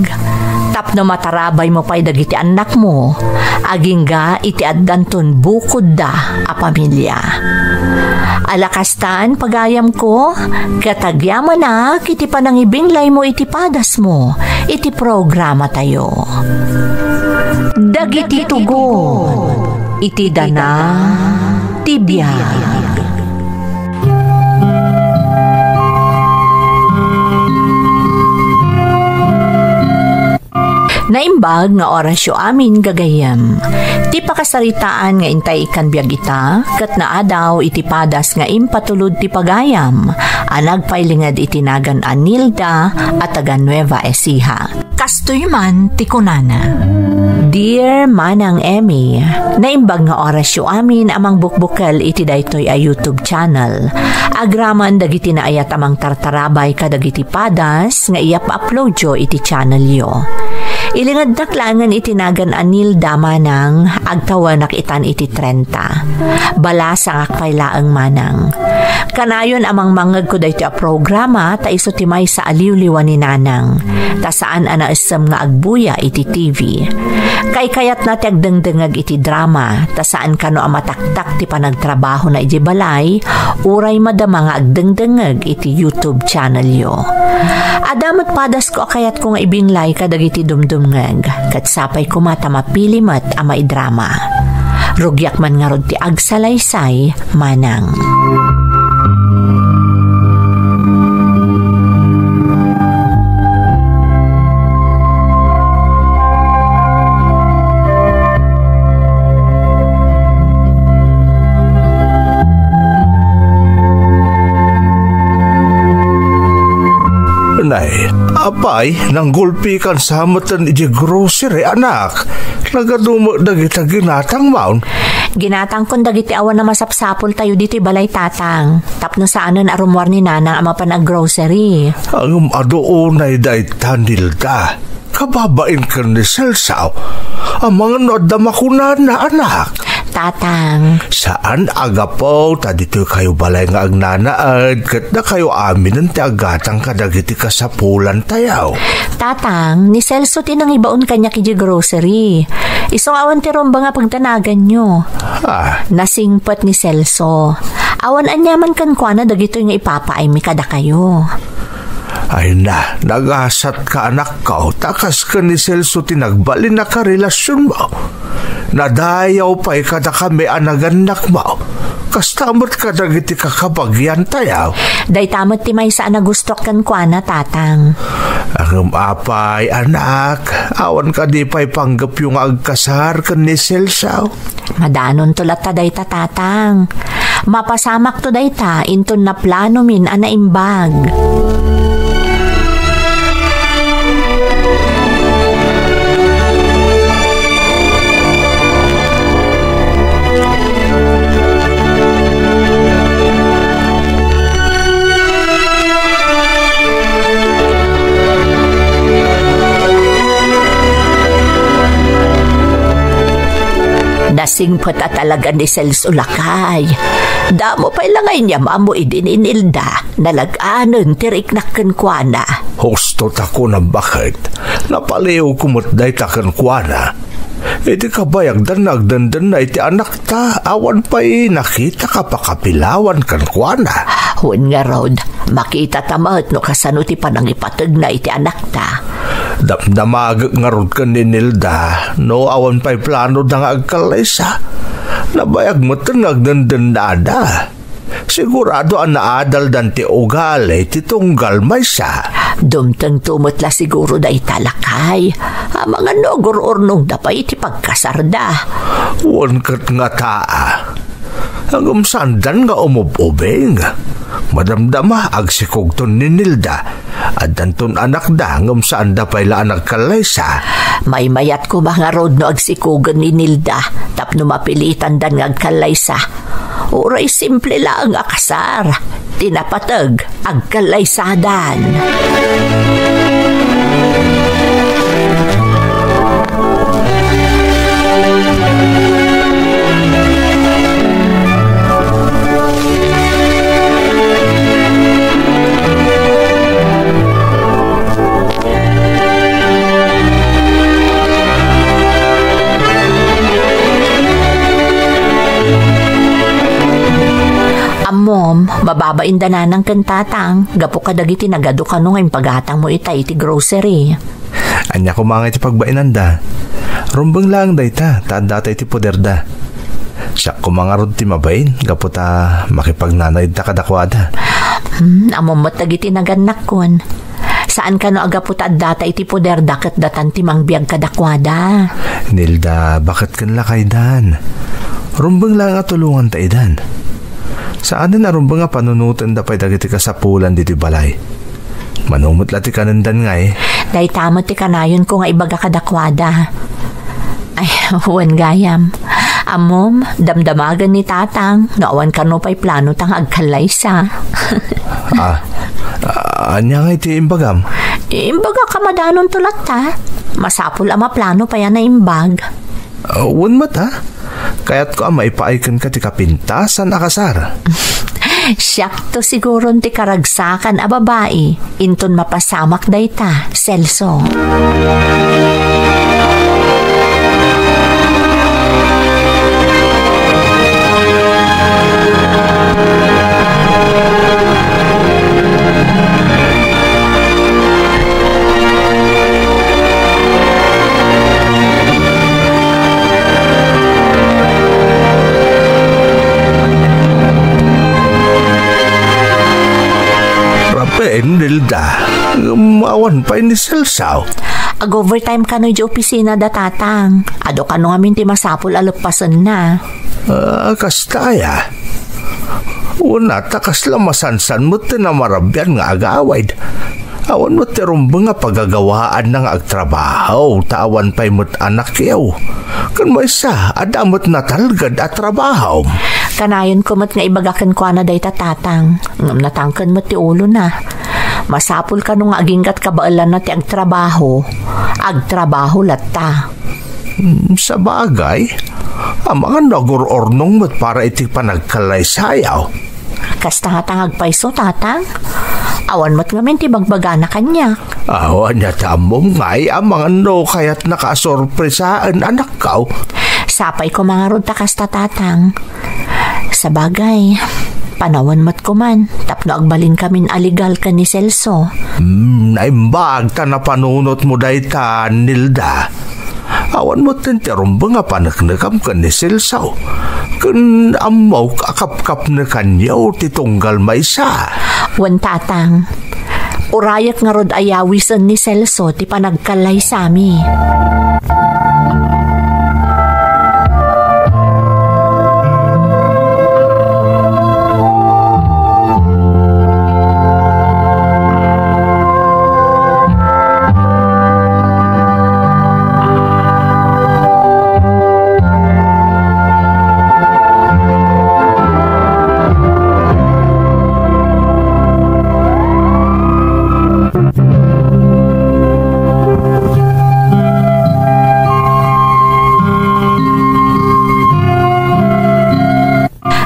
tapno matarabaymo pay dagiti annakmo, agingga iti addanton bukodda a pamilya. Ala kastan, pagayamko, ket agyamanak iti panangibinglaymo iti padasmo iti programatayo. Dagiti tugon iti dana ti biag. Naimbag nga orasyo amin, gagayyem. Ti pakasaritaan nga intay ikkan biag ita, ket naadaw iti padas nga impatulod ti pagayam a nagpailinged iti nagan a Nilda a taga Nueva Ecija. Kastoy man ti kunana. Dear Manang Emmy, naimbag nga orasyo amin a mangbukbukel iti daytoy a YouTube channel. Agraman dagiti naayat a mangtartarabay kadagiti padas nga iyap-uploadyo iti channelyo. Ilingednak laengen iti nagan a Nilda, Manang, agtawenak itan iti trenta. Balasangak pay laeng, Manang. Kanayon a mangmangngegko daytoy a programa ta isu ti maysa a liwliwa ni Nanang, ta saan a naessem nga agbuya iti T V. Kaykayatna ti agdengdengngeg iti drama, ta saan kano a mataktak ti panagtrabahona idiay balay, uray madama nga agdengdengngeg iti YouTube channelyo. Adda met padasko a kayatko nga ibinglay kadagiti dumdumngeg, ket sapay koma ta mapili met a maidrama. Rugiak man ngarud ti agsalaysay, Manang. Nay, apay, nanggulpikan sa meten iti grocery, anak? Nagadu met dagita ginatangmon? Ginatangkon dagiti awan a masapsapultayo ditoy balay, Tatang, tapno saanen a rummuar ni Nanang a mapan aggrocery. Ngem adu unay dayta, Nilda. Kababain ken ni Celso. Amangan no adda makunana, anak. Tatang. Saan a gapu ta ditoy kayo balay nga agnanaed ket dakayo aminen ti aggatang kadagiti kasapulantayo. Tatang, ni Celso ti nangibaon kaniak idiay grocery. Isu nga awan ti rumbeng a pagdanaganyo. Ah. Nasingpet ni Celso. Awan aniaman kenkuana dagitoy nga ipapaaymi kadakayo. Ay na, nagasatka, anakko, ta kas ken ni Celso ti nagbalin a karelasionmo. Nadayaw pay kadakami a nagannakmo. Kasta met kadagiti kakabagiantayo. Dayta met ti maysa a nagustok kenkuana, Tatang. Ngem apay, anak, awan kadi pay panggepyo nga agkasar ken ni Celso? Madanonto latta dayta, Tatang. Mapasamakto dayta inton naplanomin a naimbag. Nasingpet a talaga ni Celso, lakay. Damo pay la nga inyam-ammo idi ni Nilda, nalaganen ti riknak kenkuana. Husto ta kunam, baket. Napaliwko met dayta kenkuana. Iti kabayagdan, nagdendenna iti anakta, awan pay nakita a pakapilawan kenkuana. Wen ngarud, makitata met no kasano ti panangipategna iti anakta. Damdamagek ngarud ken ni Nilda no awan pay planoda nga agkallaysa. Nabayag metten nga agdendennada. Sigurado a naadaldan ti ugali ti tunggal maysa. Dumtengto met la siguro dayta, lakay. Amangan no agur-urnongda pay iti pagkasarda. Wen ket ngata. Ngem saandan nga umub-ubing. Madamdama, agsikogton ni Nilda. Addanton anakda, ngem saanda pay la a nagkallaysa. Maymayat koma ngarud no agsikogen ni Nilda tapno mapilitandan nga agkallaysa. Uray simple laeng a kasar, ti napateg agkallaysadan. Ammom, mababain da nanang ken tatang, gapu kadagiti nagadu kano nga impagatangmo itay iti grocery. Ania koma nga iti pagbainanda? Rumbeng laeng dayta, ta addata iti poderda. Siak koma ngarud ti mabain, gapu ta makipagnanayda kadakuada. Hmm, ammom met dagiti nagannakkon. Saan kano a gapu ta addata iti poderda ket datan ti mangbiag kadakuada. Nilda, baket ken lakaydan. Rumbeng laeng a tulonganta idan. Saanen a rumbeng a panunotenda pay dagiti kasapulan ditoy balay. Mano met la ti kanendan ngay? Dayta met ti kanayonko nga ibaga kadakuada. Ay, wen gayam. Ammom, damdamagen ni tatang no awan kano pay planota nga agkallaysa. Ah, ah, ania ngay ti imbagam? Imbagak a madanonto latta. Masapul a maplano pay a naimbag. Ah, wen met, ah. Kayatko a maipaay kenka ti kapintasan a kasar. Siakto siguron ti karagsakan a babai inton mapasamak dayta, Celso. Rapen, Nilda, ngem awan pay ni Celso. Ag-overtime kano iti opisina da tatang. Adu kano ngamin ti masapul a leppasenna. Ah, kasta aya? Wen, ta kasla masansan met ti namarabian nga agawid. Awan met ti rumbeng a pagagawaanna nga agtrabaho, ta awan pay met anakyo. Ken maysa, adda met natalged a trabaho. Kanayonko met nga ibaga kenkuana dayta tatang, ngem natangken met ti ulona. Masapul kano nga aginggat kabaelanna ti agtrabaho. Agtrabaho latta. Hmm, sabagay, amangan no agur-urnong met para iti panagkallaysayo. Kasta nga ta nga agpayso, tatang? Awan met ngamin ti bagbagana kaniak. Awan, ania ti ammom ngay, amangan no kayatnaka a sorpresaen, anakko. Sapay koma ngarud ta kasta, tatang. Sabagay, panawen met koman tapno agbalinkamin a legal ken ni Celso. Hmm, naimbag ta napanunotmo dayta, Nilda. Awan met ti rumbeng a paneknekam ken ni Celso. Ken ammok a kapkapnekanyo ti tunggal maysa. Wen, tatang. Urayek ngarud a yawisen ni Celso ti panagkallaysami.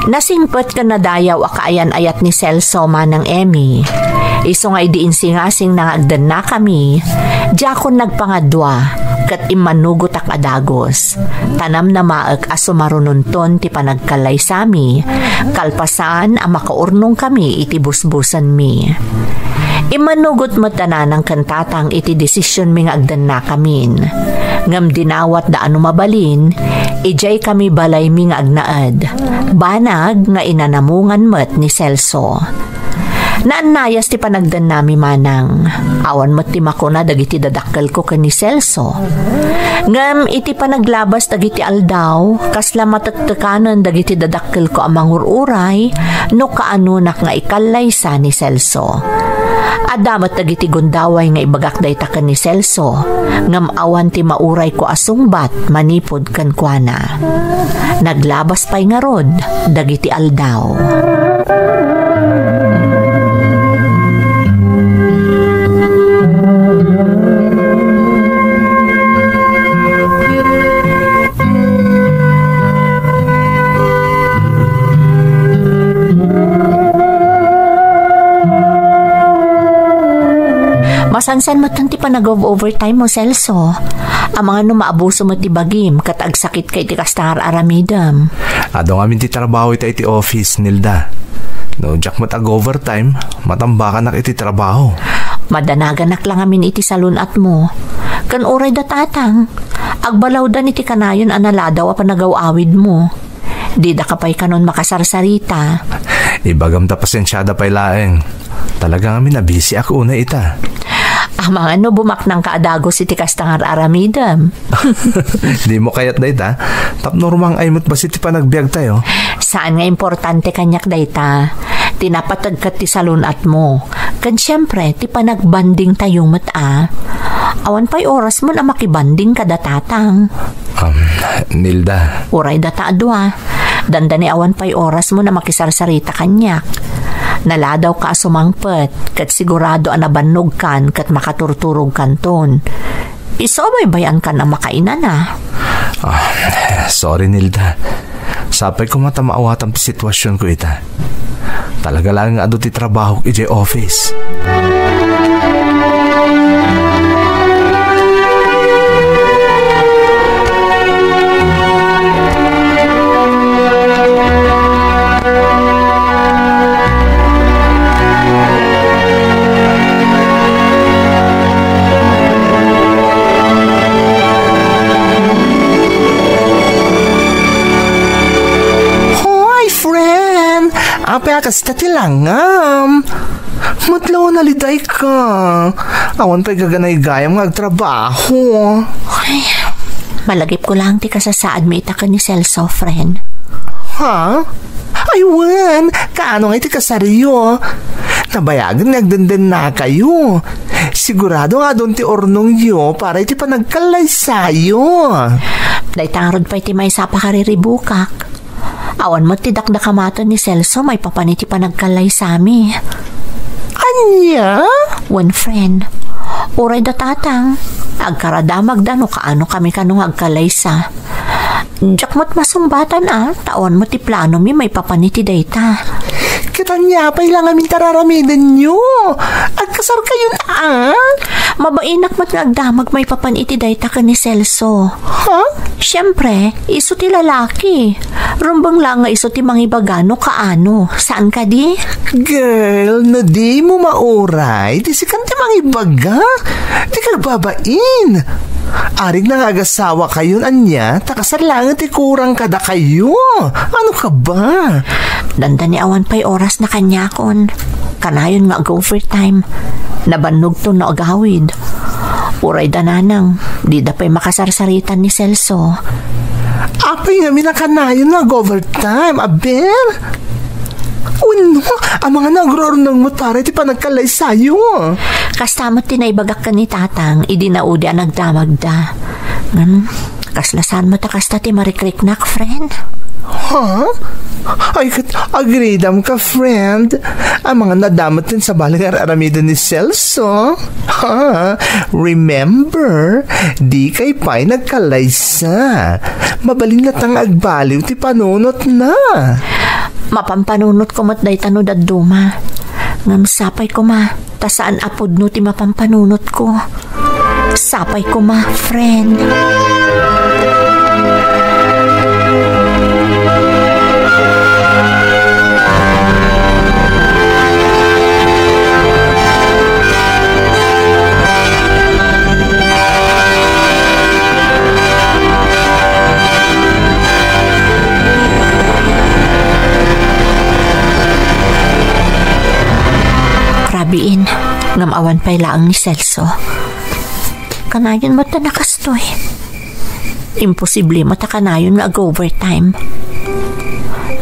Nasingpet ken nadayaw a kaayan-ayat ni Celso, Manang Emmy. Isu nga idi insingasingna nga agdennakami, diakon nagpangadua ket immanugotak a dagus. Ta namnamaek a sumarunonton ti panagkallaysami, kalpasan a makaurnongkami iti busbusenmi. Immanugot met da nanang ken tatang iti desisionmi nga agdennakamin. Ngem dinawatda a no mabalin, Idiay kami balaymi nga agnaed. Banag nga inanamungan met ni Celso. Naannayas ti panagdennami manang. Awan met ti makuna dagiti dadakkelko ken ni Celso. Ngem iti panaglabas dagiti aldaw, kasla matektekanen dagiti dadakkelko a mangur-uray no kaanonak nga ikallaysa ni Celso. Adda met dagiti gundaway nga ibagak dayta ken ni Celso, ngem awan ti maurayko a sungbat manipud kenkuana. Naglabas pay ngarud dagiti aldaw. Masansan met ti panag-overtime mo, Celso. Amangan no maabuso met ti bagim ket agsakit ka iti kasta nga ar-aramidem. Adu ngamin ti trabaho ita iti office, Nilda. No diak met ag-overtime, matambakanak iti trabaho. Madanaganak la ngamin iti salun-at mo. Ken uray da tatang, agbalawdan iti kanayon a naladaw a panagaw-awid mo. Dida ka pay kanon makasarsarita. Ibagam ta pasensiada pay laeng. Talaga ngamin a busy ako unay ita. Amangan no bumaknang ka a dagus iti kasta nga ar-aramidem. Di mo kayat dayta? Tapno rumang-ay met basi ti panagbiag tayo. Saan nga importante kaniak dayta. Ti napateg ket ti salun-at mo. Ken siempre, ti panagbanding tayo met a. Awan pay oras mo na makibanding kada tatang. Um, Nilda. Uray data a dua. Dandani awan pay oras mo na makisarsarita kaniak. Naladaw ka a sumangpet, ket sigurado a nabannog kan ket makaturturog kanton. Isu a baybay-an kan a makainana. Ah, sorry, Nilda. Sapay koma ta maawatam ti sitwasionko ita. Talaga laeng nga adu ti trabahok idiay office. Hoy, friend! Apay a kasta ti langam? Met la a naliday ka. Awan pay gaganay gayam nga agtrabaho. Ay, malagipko lang ti kasasaadmi ita ken ni Celso, friend. Ha? Ay, wen, kaano nga iti kasaryo? Nabayagen nga agdendennakayo. Sigurado nga adun ti urnongyo para iti panagkallaysayo. Dayta ngarud pay ti maysa a pakariribukak. Awan met ti dakdakamaten ni Celso maipapan iti panagkallaysami. Ania? Wen, friend. Uray da tatang, agkaradamagda no kaano kami kano nga agkallaysa. Diak met masungbatan a, ta awan met ti planomi maipapan iti dayta. Ket ania pay la ngamin ti ar-aramidenyo? Agkasarkayon a? Mabainak met nga agdamag maipapan iti dayta ken ni Celso. Ha? Siempre, isu ti lalaki. Rumbeng la nga isu ti mangibaga no kaano. Saan kadi? Girl, no dimo mauray, ti sikan ti mangibaga. Dika agbabain. Arik na nga agasawakayon ania, ta kasar laeng ti kurang kadakayo. Ano ka ba? Dandani awan pay oras na kaniakon. Kanayon nga ag-overtime. Nabannogton no agawid. Uray da nanang, dida pay makasarsaritan ni Celso. Apay ngamin a kanayon nga ag-overtime, aber? Wenno, amangan a agruurnong met para iti panagkallaysayo. Kasta met ti naibagak ken ni tatang idi naudi a nagdamagda. Ngem, kasla saan met a kasta ti marikriknak, friend? Ha? Ay, ket agridam ka, friend. Amangan a adda met ti sabali nga ar-aramiden ni Celso. Ha? Remember, dikay pay nagkallaysa. Mabalin latta nga agbaliw ti panunotna. Mapampanunotko met dayta no dadduma. Ngem sapay koma, ta saan a pudno ti mapampanunotko. Sapay koma, friend. Biin, ngem awan pay laeng ni Celso. Kanayon met ta nakastoy. Imposible met a kanayon nga ag-overtime.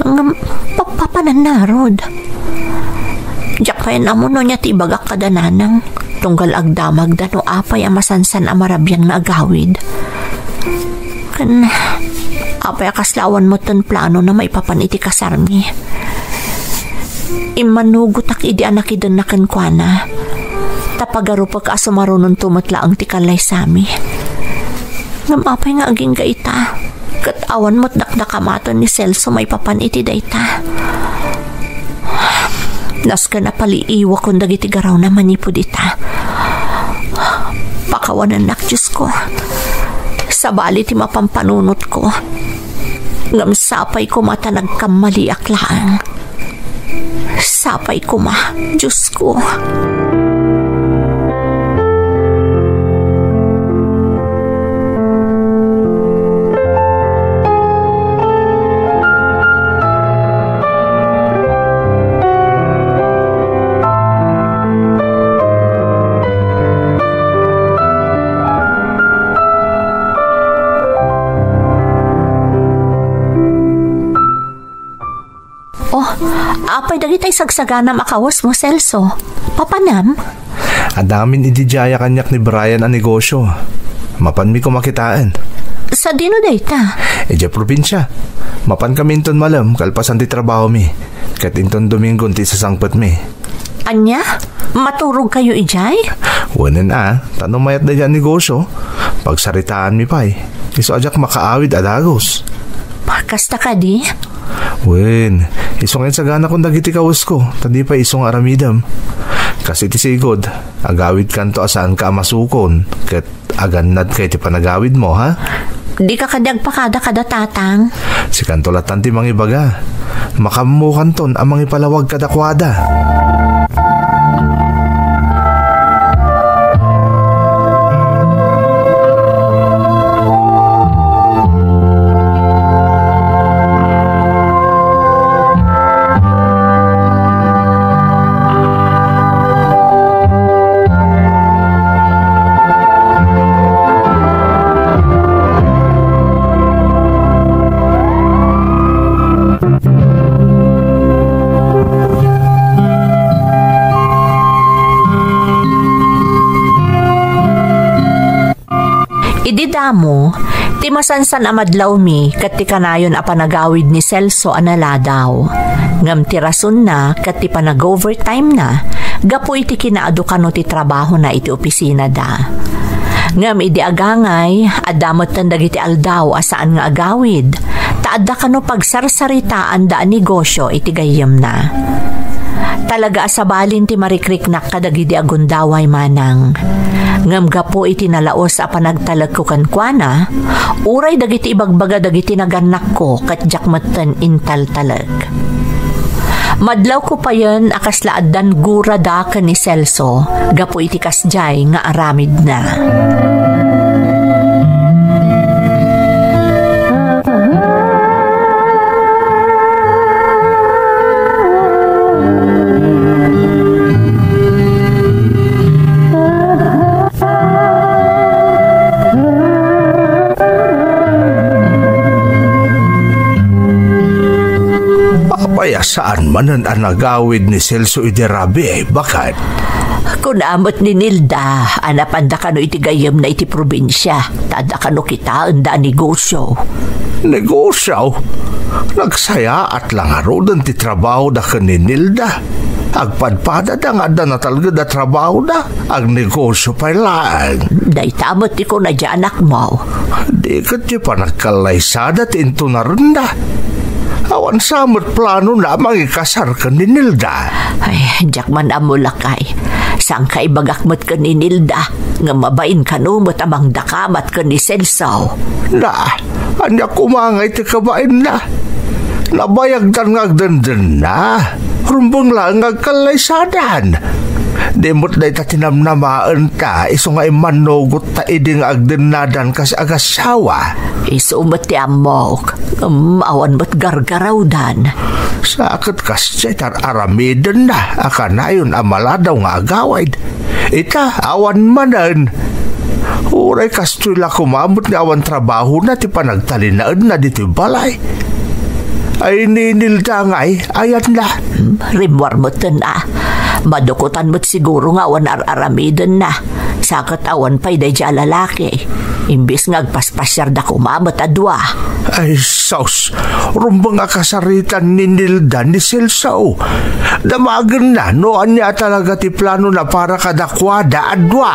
Ngem, papapanannarod. Diak pay ammo no ania ti ibagak kada nanang, tunggal agdamagda no apay a masansan a marabian nga agawid. Ken, apay a kasla awan metten plano na maipapan iti kasarmi. Immanugotak idi a nakidenna kenkuana. Ta pagarupek a sumarunonto met laeng ti kallaysami. Ngem apay nga agingga ita? Ket awan met dakdakamaten ni Celso maipapan iti dayta. Nasken a paliiwakon dagiti garawna manipud ita. Pakawanennak, Diosko. Sabali ti mapampanunotko. Ngem sapay koma ta nagkammaliak laeng. Sapay koma, Diosko. Oh, apay dagiti sagsaganam a kawesmo, Celso? Papanam? Adda ngamin idi diay a kaniak ni Brian a negosio. Mapanmi koma kitaen. Sadino dayta? Idiay probinsia. Mapankami inton malem kalpasan ti trabahomi. Ket inton Domingon ti isasangpetmi. Ania? Maturogkayo idiay? Wen a, ta no mayat dayta a negosio, pagsaritaanmi pay. Isu a diak makaawid a dagus. Kasta kadi? Wen, isu nga insaganakon dagiti kawesko, ta di pay isu nga aramidem. Kas iti sigud, agawidkanto a saanka a masukon, ket agannadka iti panagawidmo, ha? Dika kadi agpakada kada tatang? Sikanto lattan ti mangibaga. Makaammokanton a mangipalawag kadakuada. Idi damo, ti masansan a madlawmi ket ti kanayon a panagawid ni Celso a naladaw. Ngem ti rasonna ket ti panag-overtime na gapu iti kinaadu kano ti trabahona iti opisinada. Ngem idi agangay, adda metten dagiti aldaw a saan nga agawid, ta adda kano pagsarsaritaanda a negosio iti gayyemna. Talaga a sabalin ti marikriknak kadagidi a gundaway manang. Ngem gapu iti nalaus a panagtalekko kenkuana, uray dagiti ibagbaga dagiti nagannakko ket diak metten intaltalek. Madlawko payen a kasla addan gurada ken ni Celso gapu iti kasdiay nga aramidna. Apay a saan manen a nagawid ni Celso idi rabii, baket? Kuna met ni Nilda a napanda kano iti gayyemna iti probinsia, ta adda kano kitaenda a negosio. Negosio? Nagsayaat la ngaruden ti trabahoda ken ni Nilda. Agpadpadada nga adda natalged a trabahoda. Agnegosio pay laeng. Dayta met ti kuna ti anakmo. Di ket ti panagkallaysada ti intunarenda. Awan sa met planona a mangikasar ken ni Nilda. Ay, diak man ammo, lakay. Saan ka ibagak met ken ni Nilda, nga mabain kano met a mangdakamat ken ni Celso. Na, ania koma ngay ti kabainna? Nabayagdan nga agdendenna. Rumbeng laeng nga agkallaysadan. Di met dayta ti namnamaenta, isu nga immannugotta idi nga agdennadan kas agassawa. Isu met ti ammok, ngem awan met gargarawdan. Sa ket kasdiay ti ar-aramidenna a kanayon a maladaw nga agawid. Ita, awan manen. Uray kastoy la koma met nga awan trabahona ti panagtalinaedna ditoy balay. Ay, ni Nilda ngay, ayanna. Hmm, rimmuar metten a. Madukotan met siguro nga awan ar-aramidenna. Sa ket awan pay daydiay a lalaki. Imbes nga agpaspasiarda koma met a dua. Ay, sus! Rumbeng a kasaritan ni Nilda ni Celso. Damagenna no ania talaga ti planona para kadakuada a dua.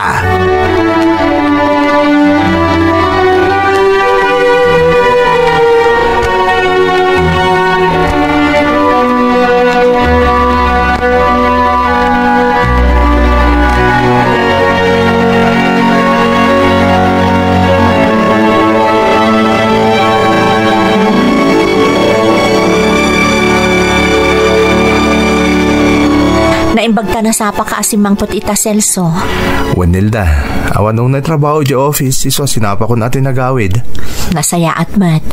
Naimbag ta nasapaka a simmangpet ita, Celso. Wen, Nilda, awan unay trabaho idiay office, isu a sinapakon a ti nagawid. Nasayaat met.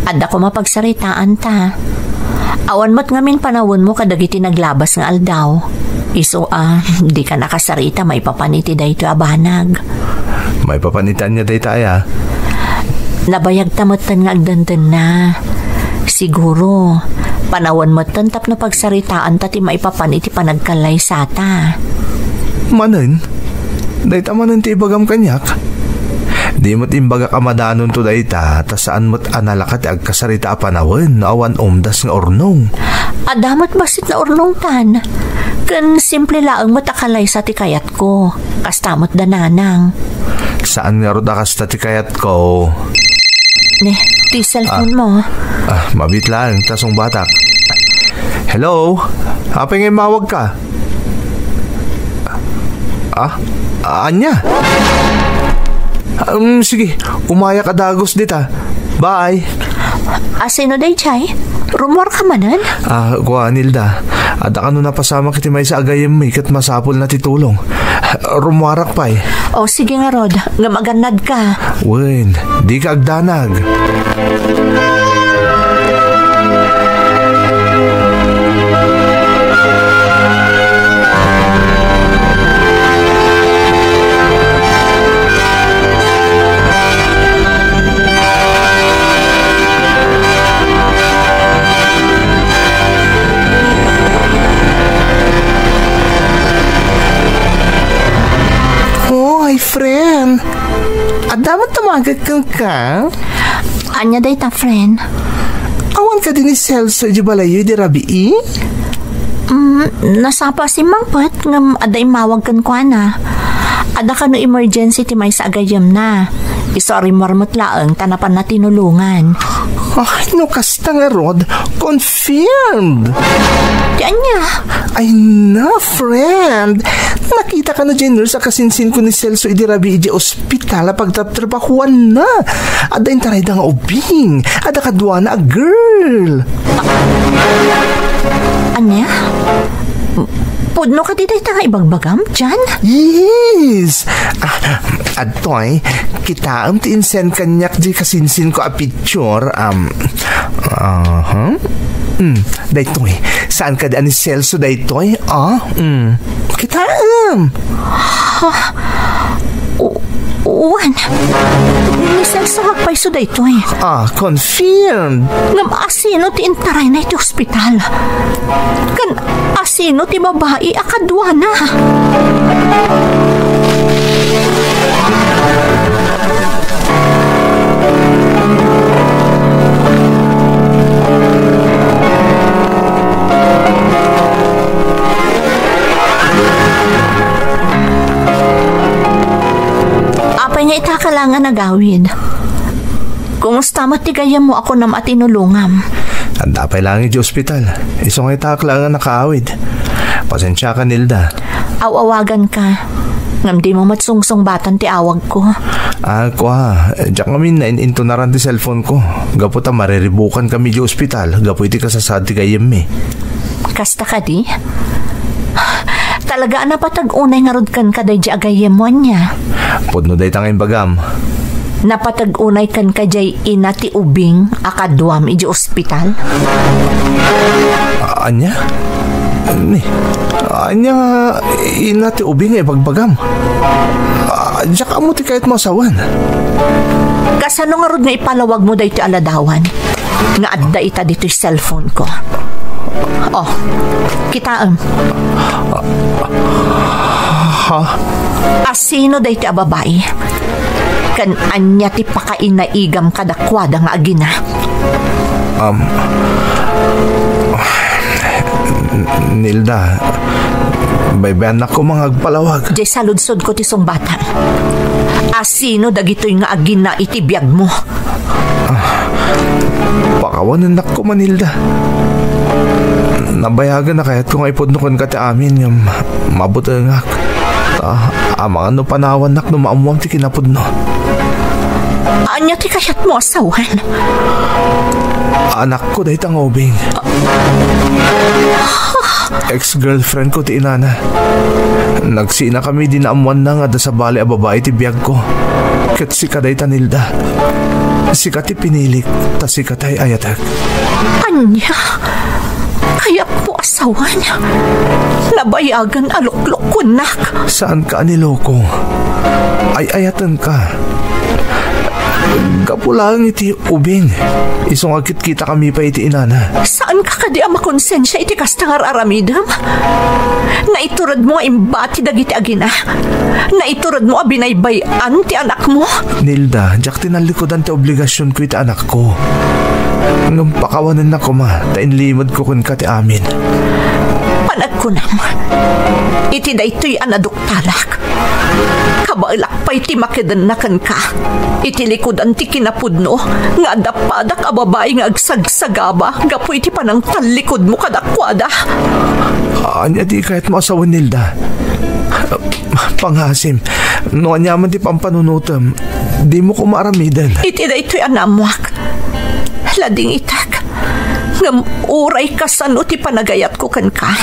Adda koma pagsaritaanta. Awan met ngamin panawenmo kadagiti naglabas nga aldaw. Isu a, dika nakasarita maipapan iti daytoy a banag. Maipapan iti ania dayta aya? Nabayagta metten nga agdandanna. Siguro, panawen metten tapno pagsaritaanta ti maipapan iti panagkallaysata. Manen? Dayta manen ti ibagam kaniak? Di met imbagak a madanonto dayta, ta saan met a nalaka ti agkasarita a panawen no awan umdas nga urnong. Adda met bassit nga urnongtan. Ken simple laeng met a kalaysa ti kayatko. Kasta met da nanang. Saan ngarud a kasta ti kayatko? Ne, ti cellphone mo. Ah, mabiit laeng, ta sungbatak. Hello? Apay nga immawagka? Ah, ania? Um, sige, umayak a dagus dita. Bye. A, sino daydiay? Rummuarka manen? Ah, kua, Nilda. Adda kano napasamak iti maysa a gayyemmi ket masapulna ti tulong. Rummuarak pay. O, sige ngarud, ngem agannadka. Wen, dika agdanag. Hoy, friend! Adda met tumagek kenka? Ania dayta, friend? Awan kadi ni Celso idiay balayyo idi rabii? Mm, nasapa a simmangpet ngem adda immawag kenkuana. Adda kano emergency ti maysa a gayyemna. Isu a rimmuar met laeng ta napanna tinulongan. Ay, no kasta ngarud, confirmed! Ti ania? Ay na, friend! Nakita kano diay nurse a kasinsinko ni Celso idi rabii idiay ospital a pagtrabtrabahuanna. Adda intarayda nga ubing. Adda kaduana a girl. Ania? Pudno kadi dayta nga ibagbagam, Jan? Yes! Ah, adtoy, kitaem ti insend kaniak diay kasinsinko a picture, um, aha. Hmm, daytoy, saan kadi a ni Celso daytoy? Ah, hmm. Kitaem. Ha? U-, uwan. Ni Celso agpayso daytoy. Ah, confirmed. Ngem asino ti intarayna iti ospital? Ken asino ti babai a kaduana? Apay nga ita ka laeng a nagawid? Kumusta met ti gayyemmo a kunam a tinulongam? Adda pay laeng idiay ospital. Isu nga ita ka laeng a nakaawid. Pasensiaka, Nilda. Aw-awaganka. Ngem dimo met sungsungbatan ti awagko. Ah, kua, diak ngamin nain-intonaran ti cellphone ko. Gapu ta mariribukankami idiay ospital gapu iti kasasaad ti gayyemmi. Kasta kadi? Talaga a napateg unay ngarud kenka daydiay a gayyemmo, ania? Pudno dayta nga imbagam. Napateg unay kenka diay ina ti ubing a kaduam idiay ospital? Ania? Ni, ania nga ina ti ubing nga ibagbagam? Ah, diak ammo ti kayatmo a sawen. Kasano ngarud nga ipalawagmo daytoy a ladawan nga adda ita ditoy cellphone ko? Oh, kitaem. Ha? Asino daytoy a babai? Ken ania ti pakainaigam kadakuada nga agina? Um, Nilda, baybayannak koma nga agpalawag. Diay saludsodko ti sungbatam. Asino dagitoy nga agina iti biagmo? Ah, pakawanennak koma, Nilda. Nabayagan a kayatko nga ipudno kenka ti amin ngem mabutengak. Ah, amangan no panawannak no maammuam ti kinapudno. Ania ti kayatmo a sawen? Anakko dayta nga ubing. Ex-girlfriend ko ti inana. Nagsinakami idi naammoanna nga adda sabali a babai ti biagko. Ket sika dayta, Nilda. Sika ti pinilik, ta sika ti ay-ayatek. Ania? Kayatmo a sawen? Nabayagan a luklukuennak. Saanka a niloko. Ay-ayatenka. Gapu laeng iti ubing. Isu nga agkitkitakami pay iti inana. Saanka kadi a makonsensia iti kasta nga ar-aramidem? Naituredmo a imbati dagiti agina. Naituredmo a binaybay-an ti anakmo. Nilda, diak tinallikudan ti obligasionko iti anakko. Ngem pakawanennak koma, ta inlimedko kenka ti amin. Panagkunam, iti daytoy a naduktalak, kabaelak pay ti makedenna kenka. Iti likudan ti kinapudno nga adda padak a babai nga agsagsagaba gapu iti panangtallikudmo kadakuada. Ania ti kayatmo a sawen, Nilda? Pangasim, no aniaman ti pampanunotem, dimo koma aramiden. Iti daytoy a naammoak, ladingitek. Ngem uray kasano ti panagayatko kenka,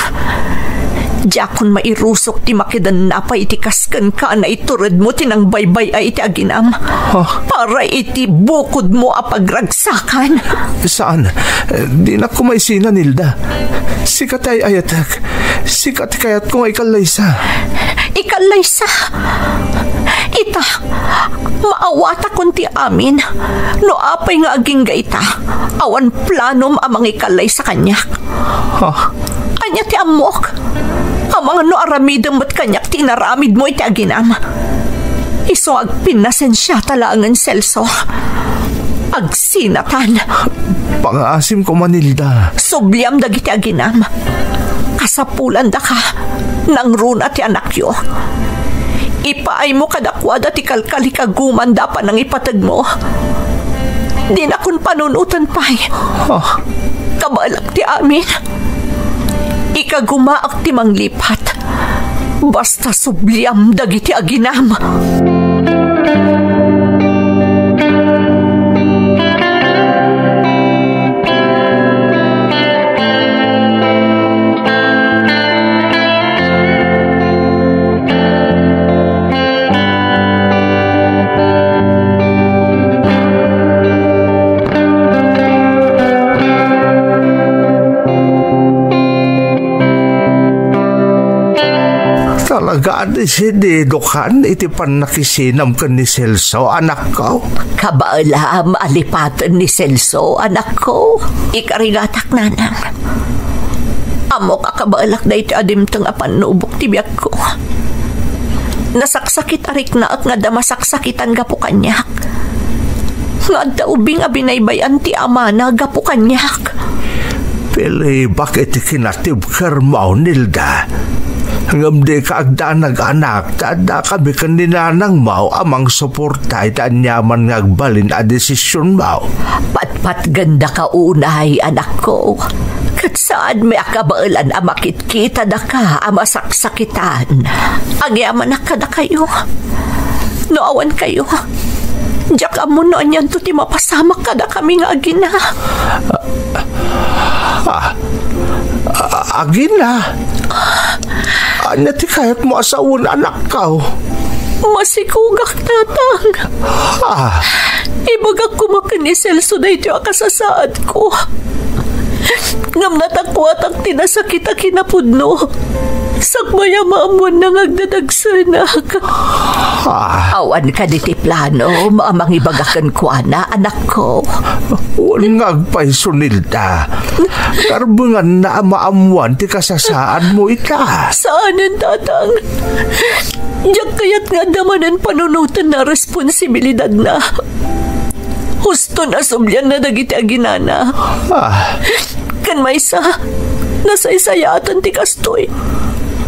diakon mairusok ti makedenna pay iti kas kenka a naituredmo ti nangbaybay-ay iti aginam. Ha? Para iti bukodmo a pagragsakan. Saan? Dinak koma isina, Nilda. Sika ti ay-ayatek. Sika ti kayatko nga ikallaysa. Ikallaysa? Ita, maawatakon ti amin. No apay nga agingga ita, awan planom a mangikallaysa kaniak. Ha? Ania ti ammok? Amangan no aramidem met kaniak ti inaramidmo iti aginam. Isu nga agpinnasensiata laengen, Celso. Agsinatan. Pangaasim koma, Nilda. Subliam dagiti aginam. Kasapulandaka, nangruna ti anakyo. Ipaaymo kadakuada ti kalkalikagumanda a panangipategmo. Dinakon panunoten pay. Ah. Kabaelak ti amin. Ikagumaak ti manglipat. Basta subliam dagiti aginam. Talaga a desididokan iti pannakisinam ken ni Celso, anakko? Kabaelam a lipaten ni Celso, anakko. Ikarigatak, nanang. Ammok a kabaelak daytoy a dimteng a pannubok ti biagko. Nasaksakit a riknaek nga adda masaksakitan gapu kaniak. Nga adda ubing a binaybay-an ti amana gapu kaniak. Pilibak iti kinatibkermo, Nilda. Ngem dika agdanag, anak, ta addakami ken ni nanangmo a mangsuporta iti aniaman nga agbalin a desisionmo. Patpatgendaka unay, anakko. Ket saanmi a kabaelan a makitkitadaka a masaksakitan. Agyamanak kadakayo. No awan kayo, diak ammo no anianto ti mapasamak kadakami nga agina. Ah, ah, agina? Ania ti kayatmo a sawen, anakko? Masikugak, Tatang. Ah. Ibagak koma ken ni Celso daytoy a kasasaadko. Ngem natakuatak ti nasakit a kinapudno. Sakbay a maammoanna nga agdadagsenak. Ah. Awan kadi ti plano a mangibaga kenkuana, anakko? Wen nga agpayso, Nilda. Karbenganna a maammoan ti kasasaadmo ita. Saanen, Tatang. Diak kayat nga adda manen panunotenna a responsibilidadna. Husto a sublianna dagiti aginana. Ah. Ken maysa, nasaysayaatan ti kastoy.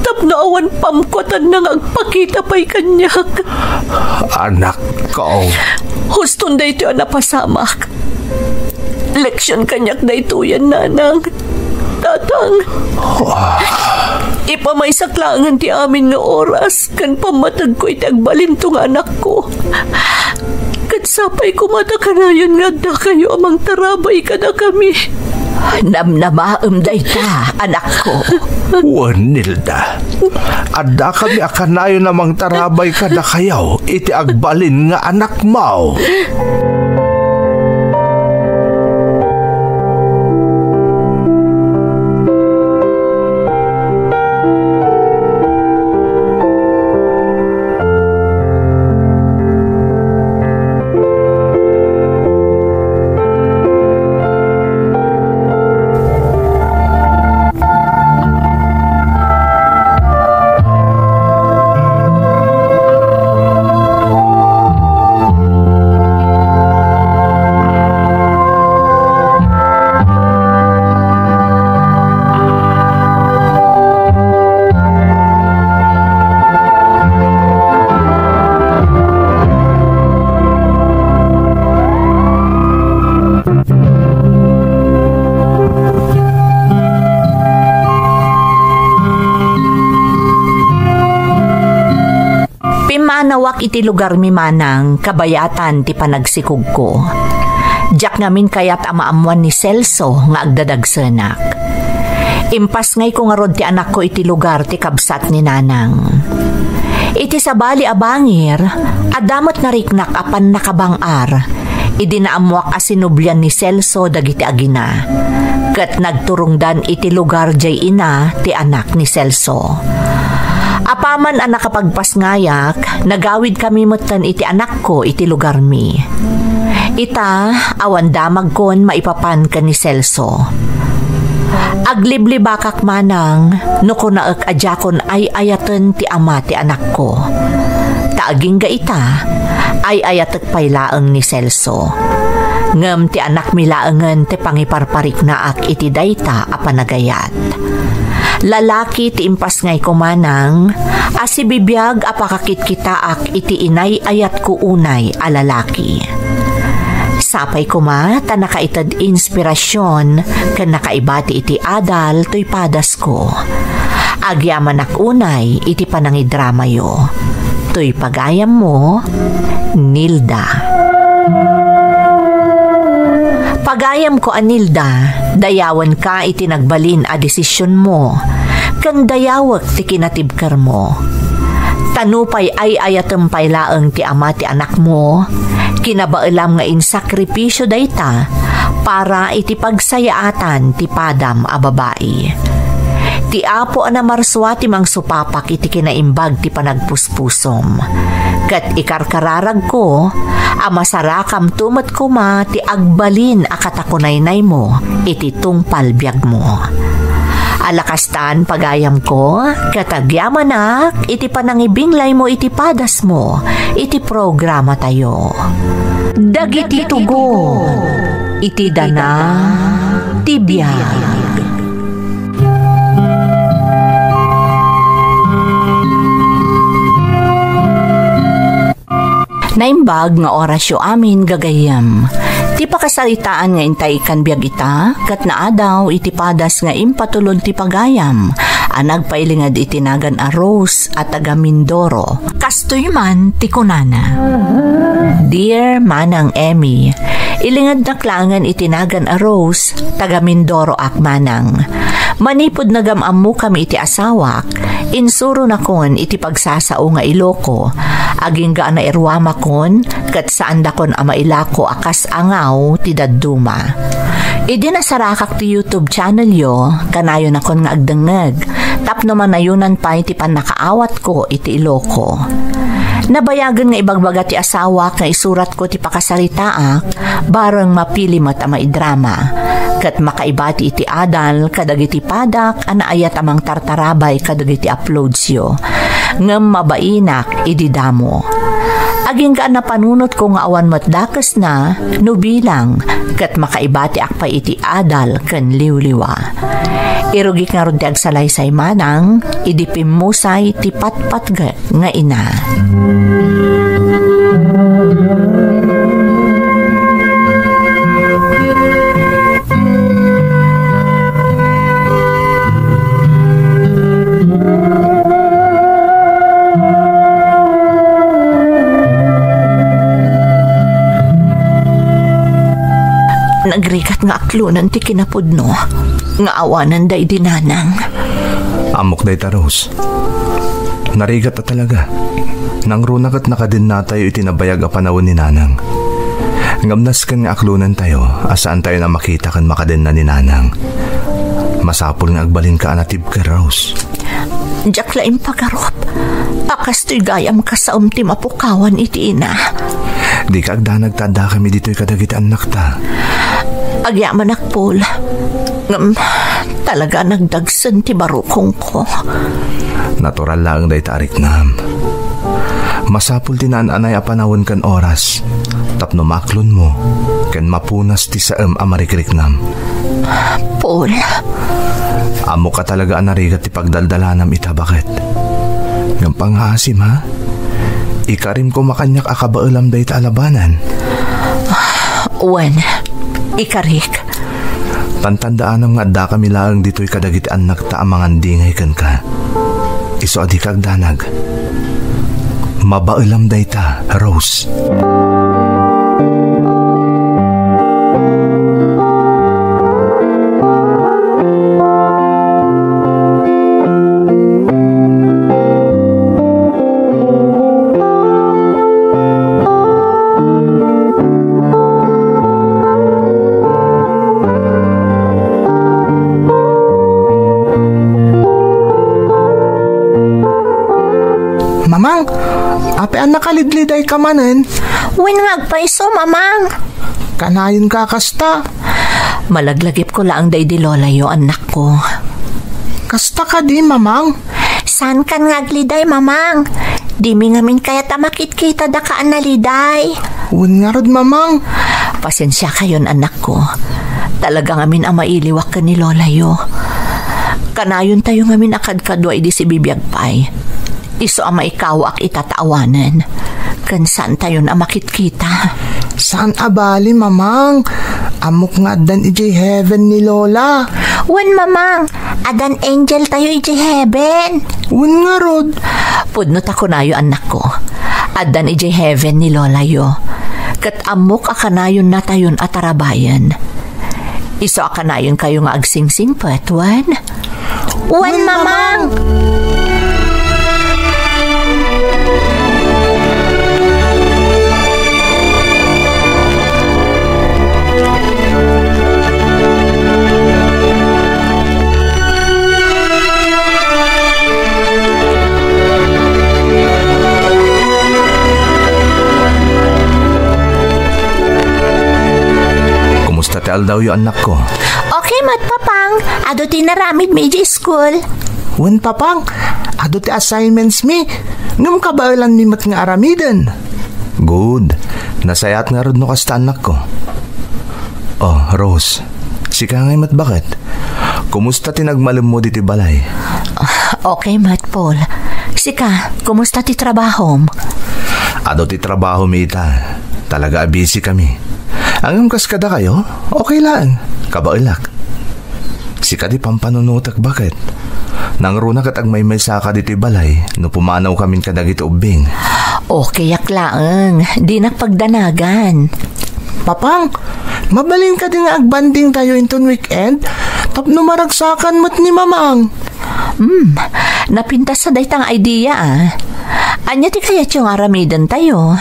Tapno awan pamkuatanna nga agpakita pay kaniak. Anakko. Huston daytoy a napasamak. Leksion kaniak daytoyen, Nanang. Tatang. Ah. Ipamaysak laengen ti amin nga oras ken pammategko iti agbalinto nga anakko. Ket sapay koma ta kanayon nga addakayo a mangtarabay kadakami. Namnamaem dayta, anakko. Wen, Nilda. Addakami a kanayon a mangtarabay kadakayo iti agbalin nga anakmo. Pimmanawak iti lugarmi, Manang, kabayatan ti panagsikogko. Diak ngamin kayat a maammoan ni Celso nga agdadagsenak. Impasngayko ngarud ti anakko iti lugar ti kabsat ni Nanang. Iti sabali a bangir, adda met nariknak a pannakabang-ar idi naammoak a sinublian ni Celso dagiti agina, ket nagturongdan iti lugar diay ina ti anak ni Celso. Apaman a nakapagpasngayak, nagawidkami metten iti anakko iti lugarmi. Ita, awan damagkon maipapan ken ni Celso. Agliblibakak manang no kunaek a diakon ay-ayaten ti ama ti anakko. Ta agingga ita, ay-ayatek pay laeng ni Celso. Ngem ti anakmi laengen ti pangiparpariknaak iti dayta a panagayat. Lalaki ti impasngayko manang a sibibiag a pakakitkitaak iti inay-ayatko unay a lalaki. Sapay koma ta nakaited inspirasyon ken nakaibati iti adal toy padasko. Agyamanak unay iti panangidramayo. Toy pagayammo, Nilda. Pagayamko a Nilda, dayawenka iti nagbalin a desisionmo, ken dayawek ti kinatibkermo. Ta nupay ay-ayatem pay laeng ti ama ti anakmo, kinabaelam nga insakripisio dayta para iti pagsayaatan ti padam a babai. Ti Apo a namarsua ti mangsupapak iti kinaimbag ti panagpuspusom. Ket ikarkararagko a masarakamto met koma ti agbalin a katakunaynaymo iti tungpal biagmo. Alakastan, pagayamko, ket agyamanak iti panangibinglaymo iti padasmo iti programatayo. Dagiti tugo iti dana ti biag. Naimbag nga orasyo amin, gagayyem. Ti pakasaritaan nga intay ikkan biag ita, ket naadaw iti padas nga impatulod ti pagayam a nagpailinged iti nagan a Rose a taga Mindoro. Kastoy man ti kunana, Dear Manang Emmy, ilingednak laengen iti nagan a Rose, taga Mindoro ak manang. Manipud nagam-ammokami iti asawak, Insuronakon iti pagsasao nga Iloko, agingga a nairuamakon, ket saandakon a mailako a kas angaw ti dadduma. Idi nasarakak ti YouTube channelyo, kanayonakon nga agdengngeg, tapno manayonan pay ti pannakaawatko iti Iloko. Nabayagen nga ibagbaga ti asawak nga isuratko ti pakasaritaak, bareng mapili met a maidrama, ket makaibati iti adal kadagiti padak a naayat a mangtartarabay kadagiti uploadsyo, ngem mabainak idi damo. Agingga a napanunotko nga awan met dakesna no bilang, ket makaibatiak pay iti adal ken liwliwa. Irugik ngarud ti agsalaysay manang idi pimmusay ti patpatgek nga ina. Nagrigat nga aklonen ti kinapudno nga awanen daydi nanang. Ammok dayta, Rose. Narigat a talaga. Nangruna ket nakadennatayo iti nabayag a panawen ni Nanang. Ngem nasken nga aklonentayo a saantayon a makita ken makadenna ni Nanang. Masapul nga agbalinka a natibker, Rose. Diak la impagarup a kastoy gayam kasaem ti mapukawan iti ina. Dika agdanag ta addakami ditoy kadagiti annakta. Agyamanak, Paul. Ngem, talaga nagdagsen ti barukongko. Natural laeng dayta a riknam. Masapul ti naan-anay a panawen ken oras tapno maaklonmo ken mapunas ti saem a marikriknam. Paul. Ammok a talaga a narigat ti pagdaldalanam ita, baket. Ngem pangngaasim, ha? Ikarim koma kaniak a kabaelam dayta a labanan. Wen, ikarik. Tantandaanam nga addakami laeng ditoy kadagiti annakta a mangandingay kenka. Isu a dika agdanag. Mabaelam dayta, Rose. Mamang, apay a nakalidlidayka manen? Wen nga agpayso, Mamang. Kanayonka kasta. Malaglagipko laeng daydi lolayo, annakko. Kasta kadi, Mamang? Saankan nga agliday, Mamang. Dimi ngamin kayat a makitkita daka a naliday. Wen ngarud, Mamang. Pasensiakayon, annakko. Talaga ngamin a mailiwak ken ni lolayo. Kanayontayo ngamin a kadkadua idi sibibiag pay. Isu a maikawaak ita ta awanen, ken saantayon a makitkita. Saan a bali, Mamang. Ammok nga addan idiay heaven ni Lola. Wen, Mamang, addan angeltayo idiay heaven. Wen ngarud. Pudno ta kunayo, annakko. Addan idiay heaven ni Lolayo. Ket ammok a kanayonnatayon a tarabayen. Isu a kanayonkayo nga agsingsingpet, wen? Wen, Mamang! Kumusta ti aldawyo, annakko? Okay met, Papang. Adu ti inaramidmi idiay school. Wen, Papang, adu ti assignments mi. Ngem kabaelanmi met nga aramiden. Good. Nasayaat ngarud no kasta, annakko. Oh, Rose, sika ngay met, baket? Kumusta ti nagmalemmo ditoy balay? Ah, okay met, Paul. Sika, kumusta ti trabahom? Adu ti trabahomi ita. Talaga a busy kami. Ngem kas kadakayo, okay laeng. Kabaelak. Sika ti pampanunotek, baket? Nangruna ket agmaymaysaka ditoy balay no pumanawkamin kadagiti ubbing. Okayak laeng. Dinak pagdanagan. Papang, mabalin kadi nga agbandingtayo inton weekend? Tapno maragsakan met ni Mamang. Hmm, napintas a dayta nga idea, ah. Ania ti kayatyo nga aramidentayo?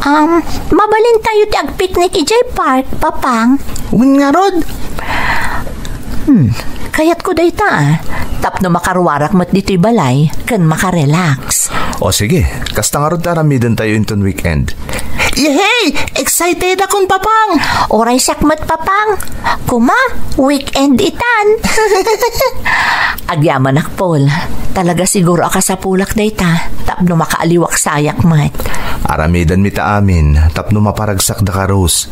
Um, mabalintayo ti agpicnic idiay park, Papang. Wen ngarud? Hmm, kayatko dayta, ah. Tapno makaruarak met ditoy balay, ken makarelax. O sige, kasta ngarud ti aramidentayo inton weekend. Yehey! Excited akon, Papang! Uray siak met, Papang. Kuma, weekend itan. Agyamanak, Paul. Talaga siguro a kasapulak dayta, tapno makaaliwak sayak met. Aramidenmi ta amin, tapno maparagsak daka, Rose.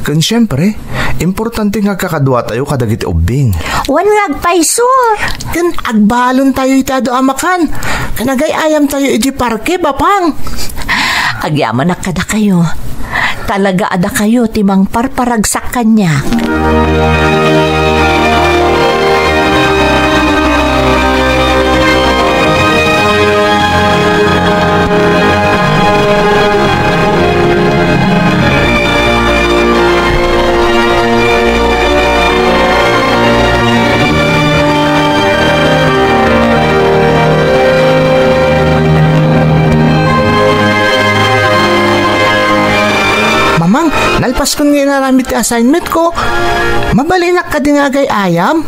Ken siempre, importante nga agkakaduatayo kadagiti ubbing. Wen nga agpayso. Ken agbalontayo iti adu a makan. Ken agay-ayamtayo iti parke, Papang. Agyamanak kadakayo. Talaga a dakayo ti mangparparagsak kaniak. Mamang, nalpaskon nga inaramid ti assignment ko. Mabalinak kadi nga agay-ayam?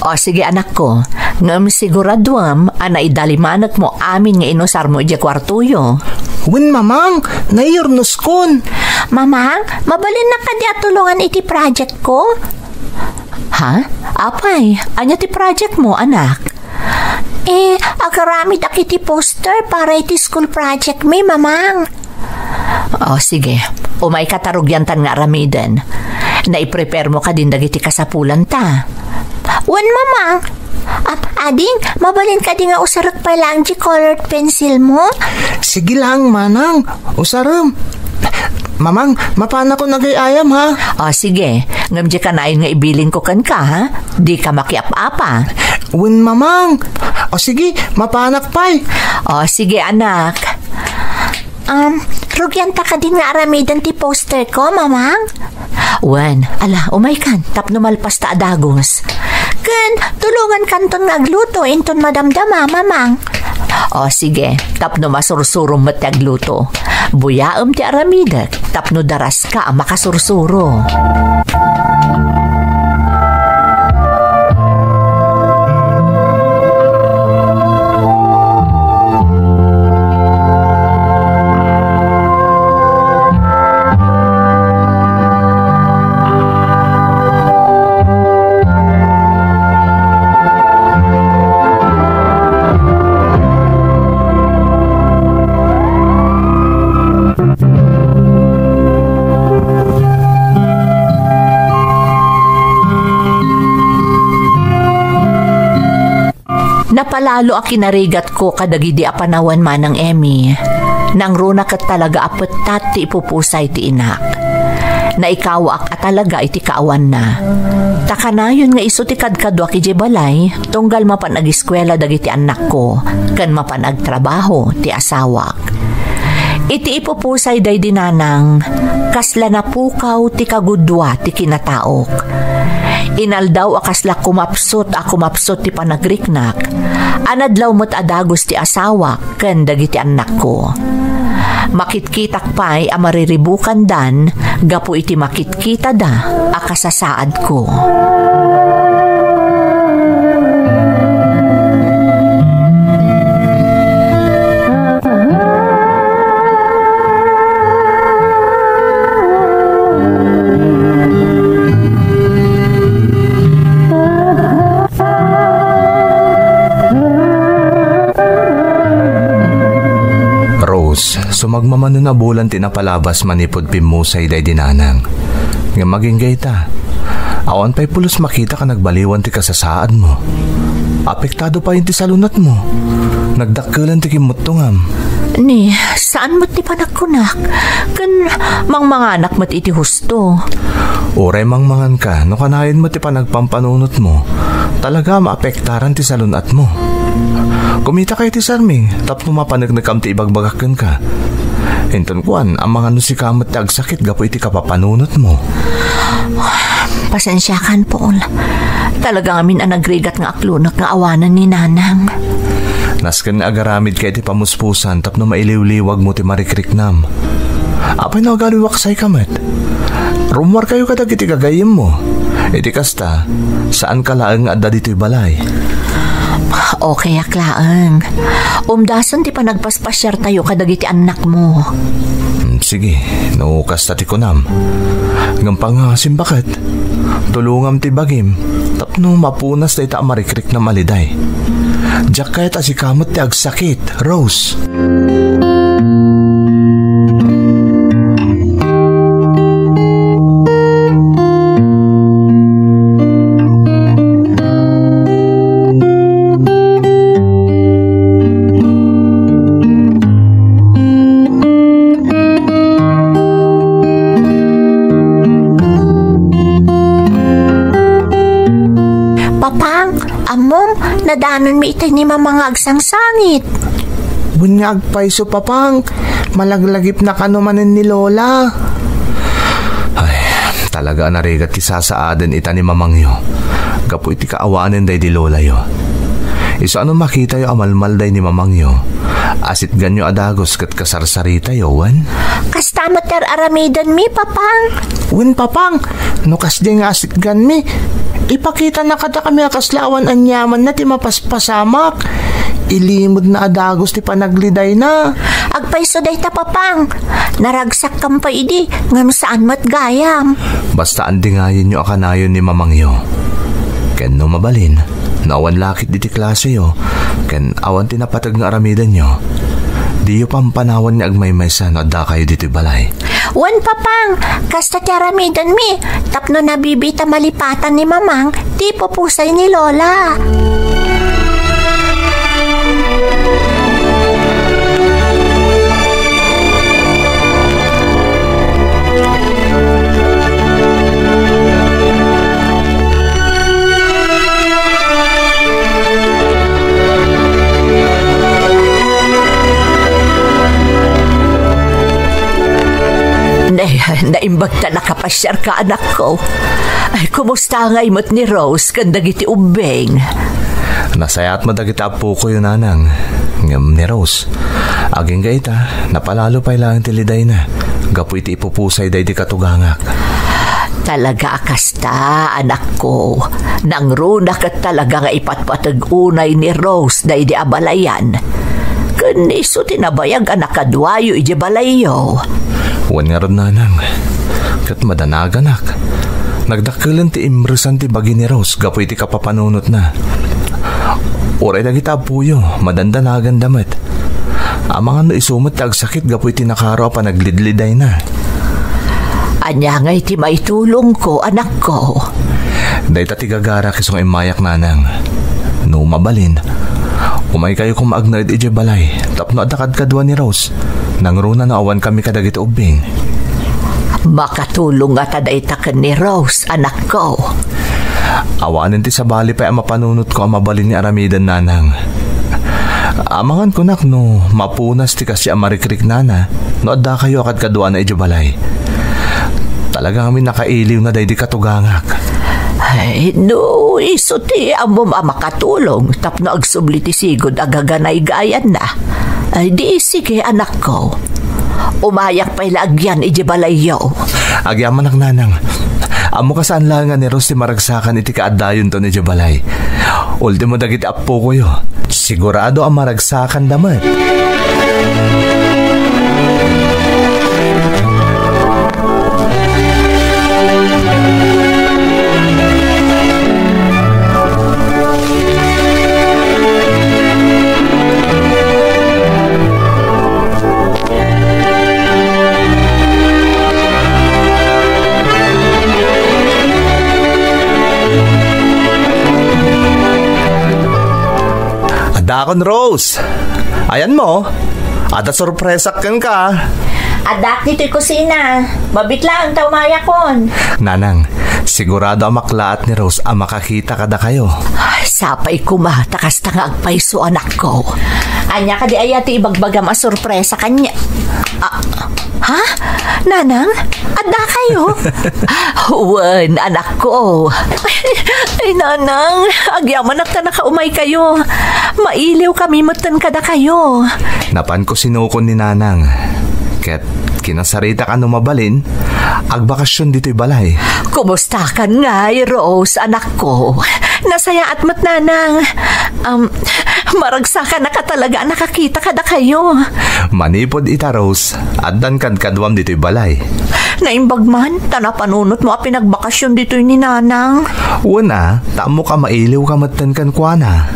O, sige, anakko. Ngem siguraduem a naidalimanekmo amin nga inusarmo idiay kuartoyo. Wen, Mamang, naiyurnoskon. Mamang, mabalinnak kadi a tulongan iti project ko? Ha? Apay, ania ti project mo, anak? Eh, agaramidak iti poster para iti school project mi, Mamang. O, sige. Umayka ta rugiantan nga aramiden. Naiprepare mo kadin dagiti kasapulanta. Wen, Mamang. Ah, ading, mabalin kadi nga usarek pay laeng ti colored pencil mo? Sige lang, manang. Usarem. Mamang, mapanakon agay-ayam, ha? O, sige. Ngem di kanayon nga ibilin ko kenka, ha? Di ka makiap-apa. Wen, Mamang. O, sige, mapanak pay. O, sige, anak. Um, rugianta kadin nga aramiden ti poster ko, Mamang? Wen, ala, umaykan, tapno malpasta a dagus. Ken, tulongankanton nga agluto inton madamdama, Mamang. O, sige, tapno masursurom met ti agluto. Buyaem ti aramidek, tapno daraska a makasursuro. Napalalo a kinarigatko kadagidi a panawen, Manang Emmy. Nangruna ket talaga a pettat ti ipupusay ti inak. Naikawaak a talaga iti kaawanna. Ta kanayon nga isu ti kadkaduak idiay balay, tunggal mapan agiskuela dagiti annakko, ken mapan agtrabaho ti asawak. Iti ipupusay daydi nanang, kasla napukaw ti kagudua ti kinataok. Inaldaw a kasla kumapsut a kumapsut ti panagriknak, a nadlaw met a dagus ti asawak ken dagiti annakko. Makitkitak pay a mariribukandan gapu iti makitkitada a kasasaadko. Rose, sumagmamano a bulan ti napalabas manipud pimmusay daydi nanang. Ngem agingga ita, awan pay pulos makita a nagbaliwan ti kasasaadmo. Apektado pay ti salun-atmo. Nagdakkelan ti kimmuttongam. Ni, saan met ti panagkunak? Ken mangmanganak met iti husto. Uray mangmanganka, no kanayon met ti panagpampanunotmo, talaga a maapektaran ti salun-atmo. Kumitakay ti sarmi, tapno mapaneknekam ti ibagbagak kenka. Inton kuan, amangan no sika met ti agsakit gapu iti kapapanunotmo. Pasensiakan, Paul. Talaga ngamin a nagrigat nga aklonek nga awanen ni Nanang. Nasken nga agaramidka iti pamuspusan tapno mailiwliwagmo ti marikriknam. Apay no agaliwaksayka met? Rummuarkayo kadagiti gagayyemmo. Iti kasta, saanka laeng nga adda ditoy balay. Okayak laeng. Umdasen ti panagpaspasiartayo kadagiti annakmo. Hmm, sige, no kasta ti kunam. Ngem pangngasim baket, tulongam ti bagim tapno mapunas dayta a marikriknam a liday. Diak kayat a sika met ti agsakit, Rose. Papang, ammom, nadanonmi itay ni Mamang nga agsangsangit. Wen nga agpayso, Papang, malaglagipna kano manen ni Lola. Ay, talaga a narigat ti sasaaden ita ni Mamangyo gapu iti kaawanen daydi Lolayo. Isu a no makitayo a malmalday ni Mamangyo, asitganyo a dagus ket kasarsaritayo, wen? Kasta met ti ar-aramidenmi, Papang. Wen, Papang, no kasdiay nga asitganmi, ipakitana kadakami a kasla awan aniamanna ti mapaspasamak. Ilimedna a dagus ti panaglidayna. Agpayso dayta, Papang. Naragsakkam pay idi, ngem saan met gayam. Basta andingayenyo a kanayon ni Mamangyo. Ken no mabalin, no awan lakit diti klaseyo, ken awan ti napateg nga aramidenyo, diyo pampanawan nga agmaymaysa no addakayo ditoy balay. Wen, Papang, kasta ti aramidenmi, tapno nabibiit a malipatan ni Mamang ti pupusay ni Lola. Nay, naimbag ta nakapasiarka, anakko. Ay, kumusta ngay met ni Rose ken dagiti ubbing? Nasayaat met dagiti appokoyo, Nanang. Ngem ni Rose, agingga ita, napalalo pay laeng ti lidayna gapu iti ipupusay daydi katugangak. Talaga a kasta, anakko. Nangruna ket talaga nga ipatpateg unay ni Rose daydi a balayan. Ken isu ti nabayag a nakaduayo idiay balayyo. Wen ngarud, Nanang, ket madanaganak. Nagdakkelen ti imresan ti bagi ni Rose gapu iti kapapanunotna. Uray dagiti appoyo, madandanaganda met. Amangan no isu met ti agsakit gapu iti nakaro a panaglidlidayna. Ania ngay ti maitulongko, anakko? Dayta ti gagarak isu nga immayak, Nanang. No mabalin, umaykayo koma agnaed idiay balay tapno adda kadkadua ni Rose. Nangruna no awankami kadagiti ubbing. Makatulong ngata dayta ken ni Rose, anakko? Awanen ti sabali pay a mapanunotko a mabalin nga aramiden, Nanang. Amangan kunak no mapunas ti kaasi a marikriknana no addakayo a kadkaduana idiay balay. Talaga ngamin nakailiwna daydi katugangak. Ay, no isu ti ammom a makatulong tapno agsubli ti sigud a gaganaygayanna, ay di sige, anakko. Umayak pay la agyan idiay balayyo. Agyamanak, Nanang. Ammok a saan laeng a ni Rose ti maragsakan iti kaaddayonton idiay balay. Ultimo dagiti appokoyo. Sigurado a maragsakanda met. Adakon, Rose. Ayanmo, adda sorpresak kenka. Addak ditoy kusina. Mabiit laeng ta umayakon. Nanang, sigurado a maklaat ni Rose a makakita kadakayo. Ay, sapay koma, ta kasta nga agpayso, anakko. Ania kadi aya ti ibagbagam a sorpresa kaniak? Ah, ha? Nanang? Adda kayo? Wen, anakko. Ay, Nanang, agyamanak ta nakaumay kayo. Mailiw kami metten kada kayo. Napanko sinukon ni Nanang. Ket kinasaritak a no mabalin, agbakasyon ditoy balay. Kumustakan ngay, Rose, anakko? Nasayaat met, Nanang. Um, maragsakanaka talaga a nakakita kada kayo. Manipud ita, Rose, addan kadkaduam ditoy balay. Naimbag man, ta napanunotmo a pinagbakasyon ditoy ni Nanang. Wen a, ta ammok a mailiwka metten kenkuana.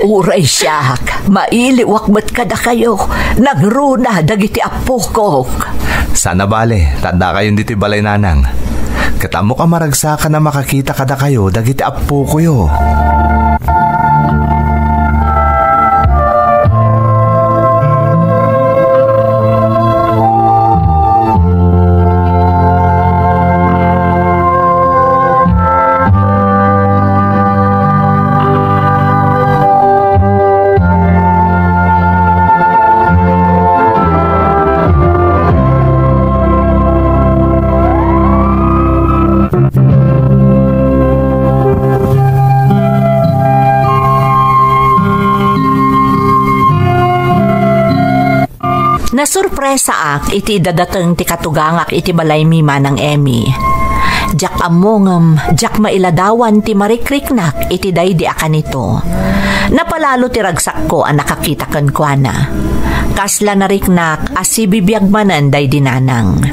Uray siak, mailiwak met kada kayo. Nangruna dagiti appokok. Saan a bale, ta adda kayon ditoy balay, Nanang. Ket ammok a maragsakan a makakita kada kayo dagiti appokoyo. Nasurpresaak iti dadateng ti katugangak iti balaymi, Manang Emmy. Diak ammo ngem diak mailadawan ti marikriknak iti daydi a kanito. Napalalo ti ragsakko a nakakita kenkuana. Kasla nariknak a sibibiag manen daydi Nanang.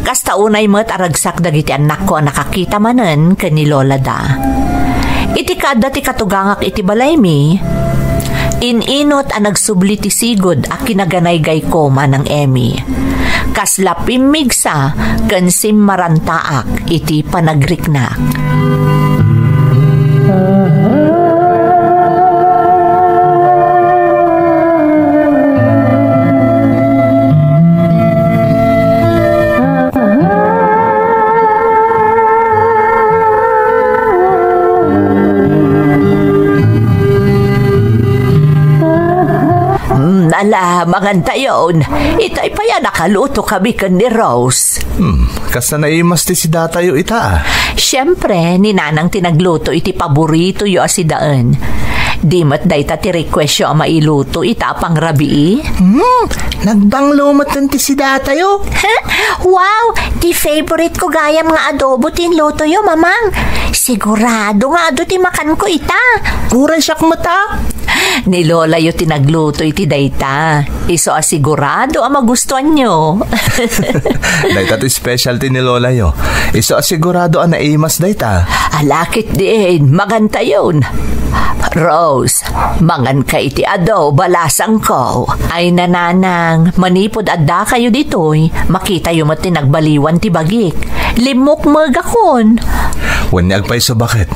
Kasta unay met a ragsak dagiti annakko a nakakita manen ken ni Lolada. Iti kaadda ti katugangak iti balaymi, in-inut a nagsubli ti sigud a kinaganaygayko, Manang Emmy. Kasla pimmigsa ken simmarantaak iti panagriknak. Hmm, ala, mangantayon. Itay pay a nakaluto kami ken ni Rose. Hmm, kasta naimas ti sidatayo ita, ah. Siempre, ni Nanang ti nagluto iti paboritoyo a sidaen. Di met dayta ti requestyo a mailuto ita a pangrabii? Hmm, nagbanglo met ti sidatayo. Wow, ti favorite ko gayam nga adobo ti inlutoyo, Mamang. Sigurado nga adu ti makanko ita. Uray siak met, ah. Ni Lolayo ti nagluto iti dayta. Isu a sigurado a magustuanyo. Dayta ti specialty ni Lolayo. Isu a sigurado a naimas dayta. Ala ketdin, mangantayon. Rose, manganka iti adu, balasangko. Ay, Nanang, manipud addakayo ditoy, makitayo met ti nagbaliwan ti bagik. Limmukmegakon. Wen, agpayso baket.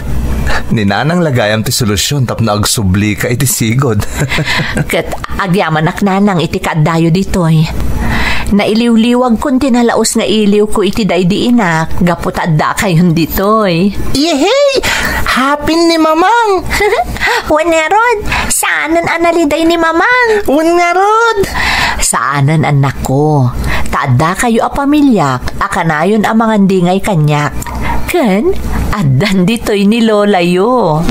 Ni Nanang la gayam ti solusyon tapno agsublika iti sigud. Ket agyamanak, Nanang, iti kaaddayo ditoy. Nailiwliwagkon ti nalaus nga iliwko iti daydi inak gapu ta addakayon ditoy. Yehey! Hapin ni Mamang! Wen ngarud, saanen a naliday ni Mamang. Wen ngarud! Saanen, annakko. Ta addakayo a pamiliak a kanayon a mangandingay kaniak. Ken addan ditoy ni Lolayo.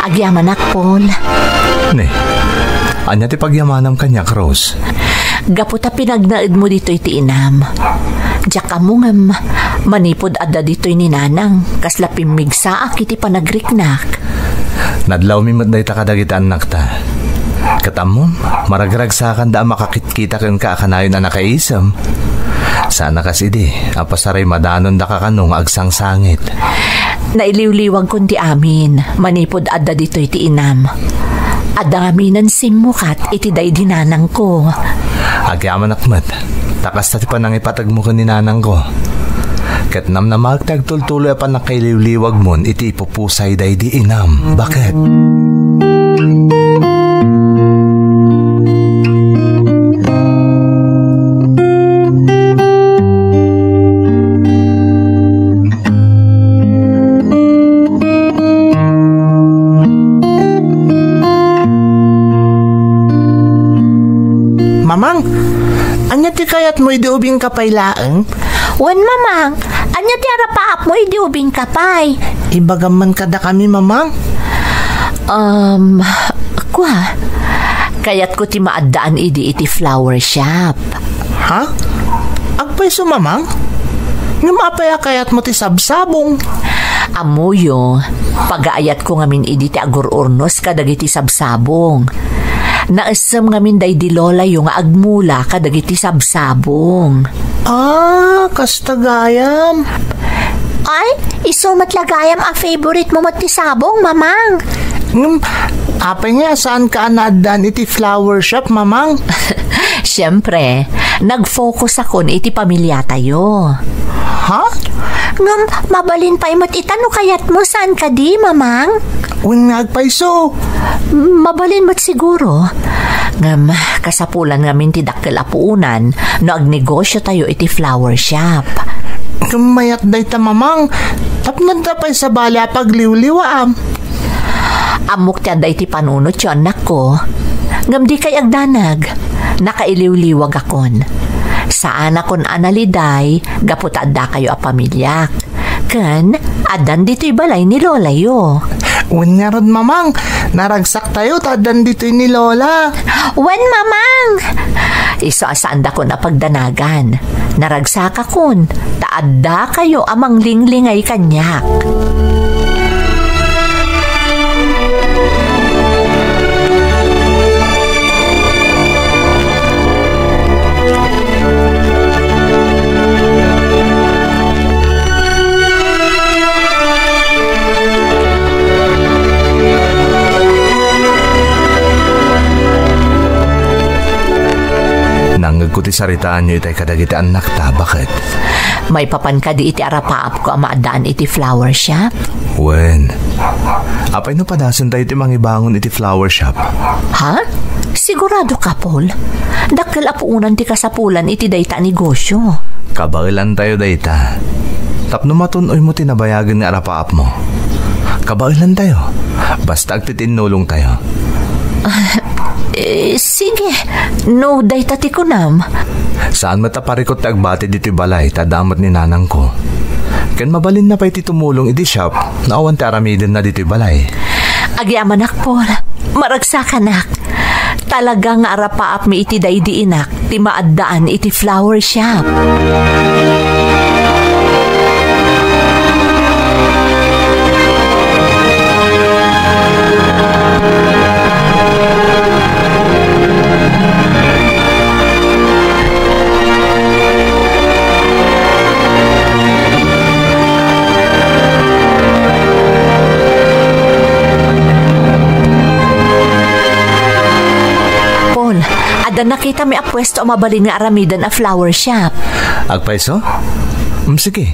Agyamanak, Paul. Ne, ania ti pagyamanam kaniak, Rose? Gapu ta pinagnaedmo ditoy ti inam. Diak ammo ngem manipud adda ditoy ni Nanang, kasla pimmigsaak iti panagriknak. Nadlawmi met dayta kadagiti annakta. Ket ammom, maragragsakanda a makakitkita kenka a kanayon a nakaisem. Saan a kas idi a pasaray madanondaka kano nga agsangsangit. Nailiwliwagkon ti amin manipud adda ditoy ti inam. Adda ngaminen simmukat iti daydi nanangko. Agyamanak met. Ta kasta ti panangipategmo ken ni nanangko. Ket namnamaek ti agtultuloy a pannakailiwliwagmon iti ipupusay daydi inam. Baket? Mamang, ania ti kayatmo idi ubingka pay laeng? Wen, Mamang, ania ti arapaapmo idi ubingka pay? Ibagam man kadakami, Mamang. Um, kua, kayatko ti maaddaan idi iti flower shop. Ha? Agpayso, Mamang? Ngem apay a kayatmo ti sabsabong? Ammoyo, pagaayatko ngamin idi ti agur-urnos kadagiti sabsabong. Naessem ngamin daydi lolayo nga agmula kadagiti sabsabong. Ah, kasta gayam. Ay, isu met la gayam a favorite mo met ti sabong, Mamang. Ngem, apay nga saanka a naaddaan iti flower shop, Mamang? Siempre, nag-focus akon iti pamiliatayo. Ha? Ngem, mabalin pay met ita no kayatmo, saan kadi, Mamang? Wen nga agpayso. Mabalin met siguro. Ngem, kasapulan ngamin ti dakkel a puonan no agnegosyotayo iti flower shop. Ngem mayat dayta, Mamang. Tapno adda pay sabali a pagliwliwaam. Ammok ti adda iti panunotyo, annakko. Ngem dikay agdanag. Nakailiwliwagakon. Saanakon a naliday gapu ta addakayo a pamiliak. Ken addan ditoy balay ni lolayo. Wen ngarud, Mamang, naragsaktayo ta addan ditoy ni Lola. Wen, Mamang! Isu a saandakon a pagdanagan. Naragsakakon ta addakayo a manglinglingay kaniak. Nangngegko ti saritaanyo itay kadagiti annakta, baket? Maipapan kadi iti arapaapko a maaddaan iti flower shop? Wen, apay no padasentayo ti mangibangon iti flower shop? Ha? Sigurado ka, Paul? Dakkel a puonan ti kasapulan iti dayta a negosyo. Kabaelantayo dayta. Tapno matun-oymo ti nabayagen nga arapaapmo. Kabaelantayo. Basta agtitinnulongtayo. Ah, eh, sige. No, dayta ti kunam. Saan met a parikut ti agbati ditoy balay, ta adda met ni nanangko. Ken mabalinna pay ti tumulong iti shop, no awan ti aramidenna ditoy balay. Agyamanak, Paul. Maragsakanak. Talaga nga arapaapmi iti daydi inak ti maaddaan iti flower shop. Paul, adda nakitami a puesto a mabalin nga aramiden a flower shop. Agpayso? Mm, sige.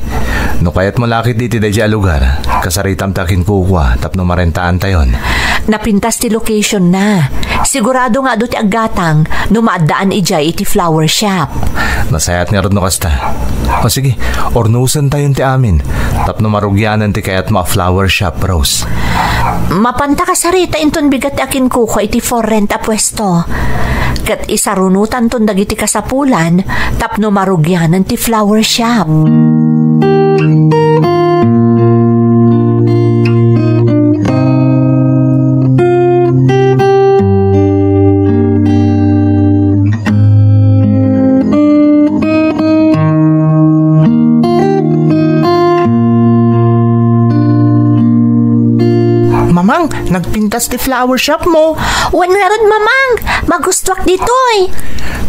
No kayatmo lakit ditoy daydiay a lugar, kasaritam ti akinkukua tapno marentaantayon. Napintas ti location na. Sigurado nga adu ti aggatang no maaddaan idiay iti flower shop. Nasayaat ngarud no kasta. O sige, urnosentayon ti amin tapno marugianan ti kayatmo a flower shop, Rose. Mapanta kasarita inton bigat ti akinkukua iti for rent a puesto. Ket isarunotanton dagiti kasapulan tapno marugianan ti flower shop. Mamang, nagpintas ti flower shop mo. Wen ngarud, Mamang, magustuak ditoy.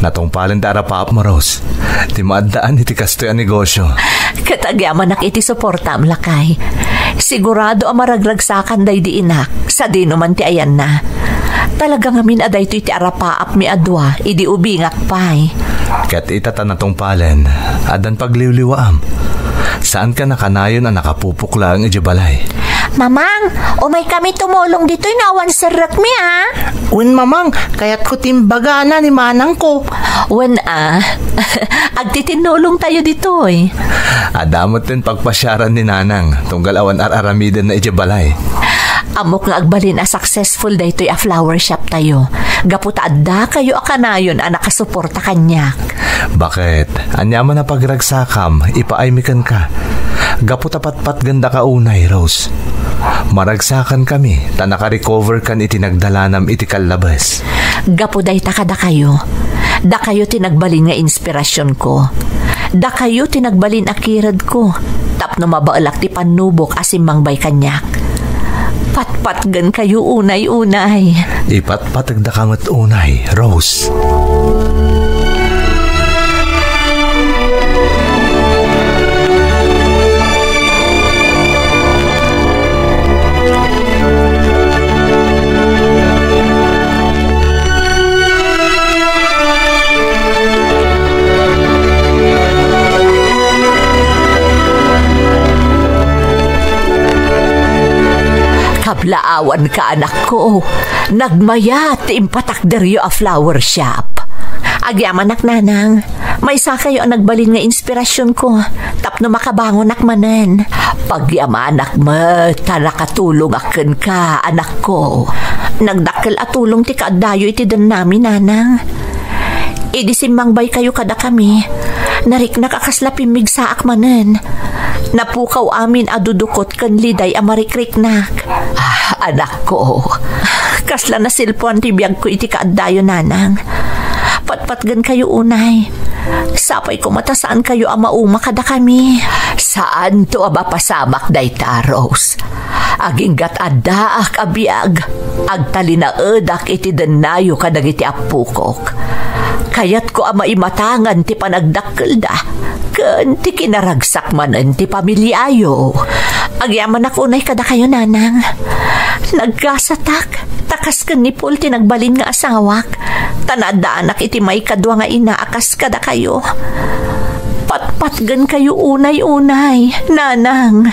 Natungpalen ti arapaap mo, Rose. Ti maaddaan iti kastoy a negosyo. Ket agyamanak iti suportam, lakay. Sigurado a maragragsakan daydi inak, sadino man ti ayanna. Talaga ngamin a daytoy ti arapaapmi a dua idi ubingak pay. Ket ita ta natungpalen, addan pagliwliwaam. Saanka a kanayon a nakapupok laeng idiay balay. Mamang, umaykami tumulong ditoy no awan serrekmi, a? Wen, Mamang, kayatko ti imbagana ni manangko. Wen, a. Agtitinnulongtayo ditoy. Adda met ti pagpasiaran ni Nanang, tunggal awan ar-aramidenna idiay balay. Ammok nga agbalin a successful daytoy a flower shop tayo, gapu ta addakayo a kanayon a nakasuporta kaniak. Baket, ania man a pagragsakam, ipaaymi kenka. Gapu ta patpatgendaka unay, Rose. Maragsakankami, ta nakarecoverkan iti nagdalanam iti kallabes. Gapu dayta kadakayo, dakayo ti nagbalin nga inspirasionko. Dakayo ti nagbalin a kiredko tapno mabaelak ti pannubok a simmangbay kaniak. Patpatgenkayo unay-unay. Ipatpategdaka met unay, Rose. Kablaawanka, anakko. Nagmayat ti impatakderyo a flower shop. Agyamanak, Nanang. Maysakayo a nagbalin nga inspirasionko tapno makabangonak manen. Pagyamanak met ta nakatulongak kenka, anakko. Nagdakkel a tulong ti kaaddayo iti dennami, Nanang. Idi simmangbaykayo kadakami, nariknak a kasla pimmigsaak manen. Napukaw amin a dudukot ken liday a marikriknak. Ah, anakko, kasla nasilpuan ti biagko iti kaaddayo, Nanang. Patpatgenkayo unay. Sapay koma ta saankayo a mauma kadakami. Saanto a mapasamak dayta, Rose. Aginggat addaak a biag, agtalinaedak iti dennayo kadagiti appokok. Kayatko a maimatangan ti panagdakkelda ken ti kinaragsak manen ti pamiliayo. Agyamanak unay kadakayo, Nanang. Nagkasatak, ta kas ken ni Paul ti nagbalin nga asawak, ta naaddaanak iti maikadua nga ina a kas kadakayo. Patpatgenkayo unay-unay, Nanang.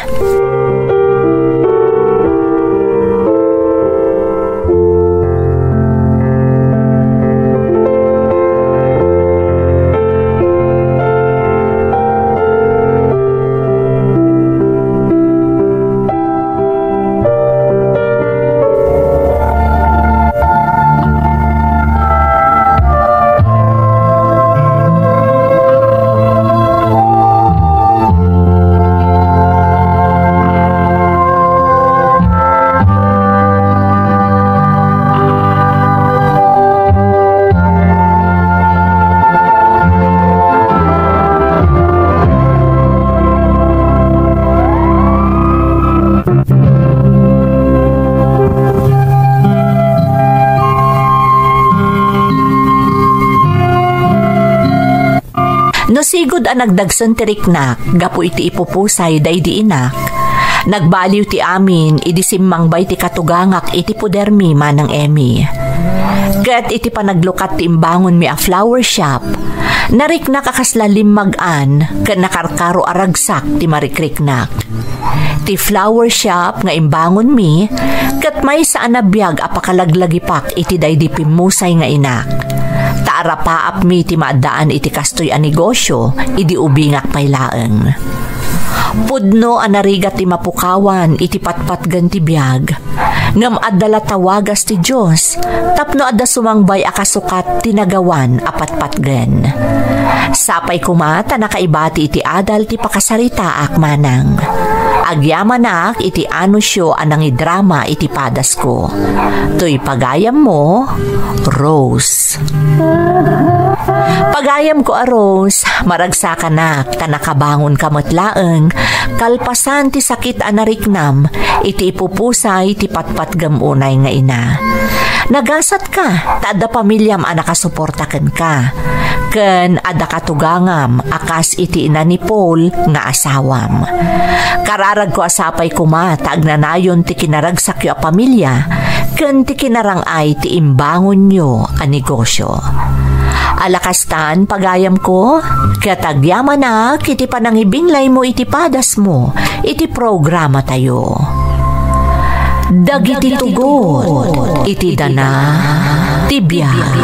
No sigud a nagdagsen ti riknak gapu iti ipupusay daydi inak, nagbaliw ti amin idi simmangbay ti katugangak iti pudermi, Manang Emmy. Ket iti panaglukat ti imbangonmi a flower shop, nariknak a kasla limmag-an ken nakarkaro a ragsak ti marikriknak. Ti flower shop nga imbangonmi ket maysa a nabiag a pakalaglagipak iti daydi pimmusay nga inak. Ta arapaapmi ti maaddaan iti kastoy a negosyo idi ubingak pay laeng. Pudno a narigat ti mapukawan iti patpatgen ti biag. Ngem adda la tawagas ti Dios tapno adda sumangbay a kasukat ti nagawan a patpatgen. Sapay koma ta nakaibati iti adal ti pakasaritaak, Manang. Agyamanak iti anusyo a nangidrama iti padasko. Toy pagayammo, Rose. Pagayamko a Rose, maragsakanak ta nakabangonka met laeng kalpasan ti sakit a nariknam iti ipupusay ti patpatgem unay nga ina. Nagasatka ta adda pamiliam a nakasuporta kenka, ken adda katugangam a kas iti ina ni Paul nga asawam. Kararagko a sapay koma ta agnanayon ti kinaragsakyo a pamilia ken ti kinarang-ay ti imbangonyo a negosyo. Alakastan, pagayamko, ket agyamanak iti panangibinglaymo iti padasmo iti programatayo. Dagiti tugot iti dana ti biag.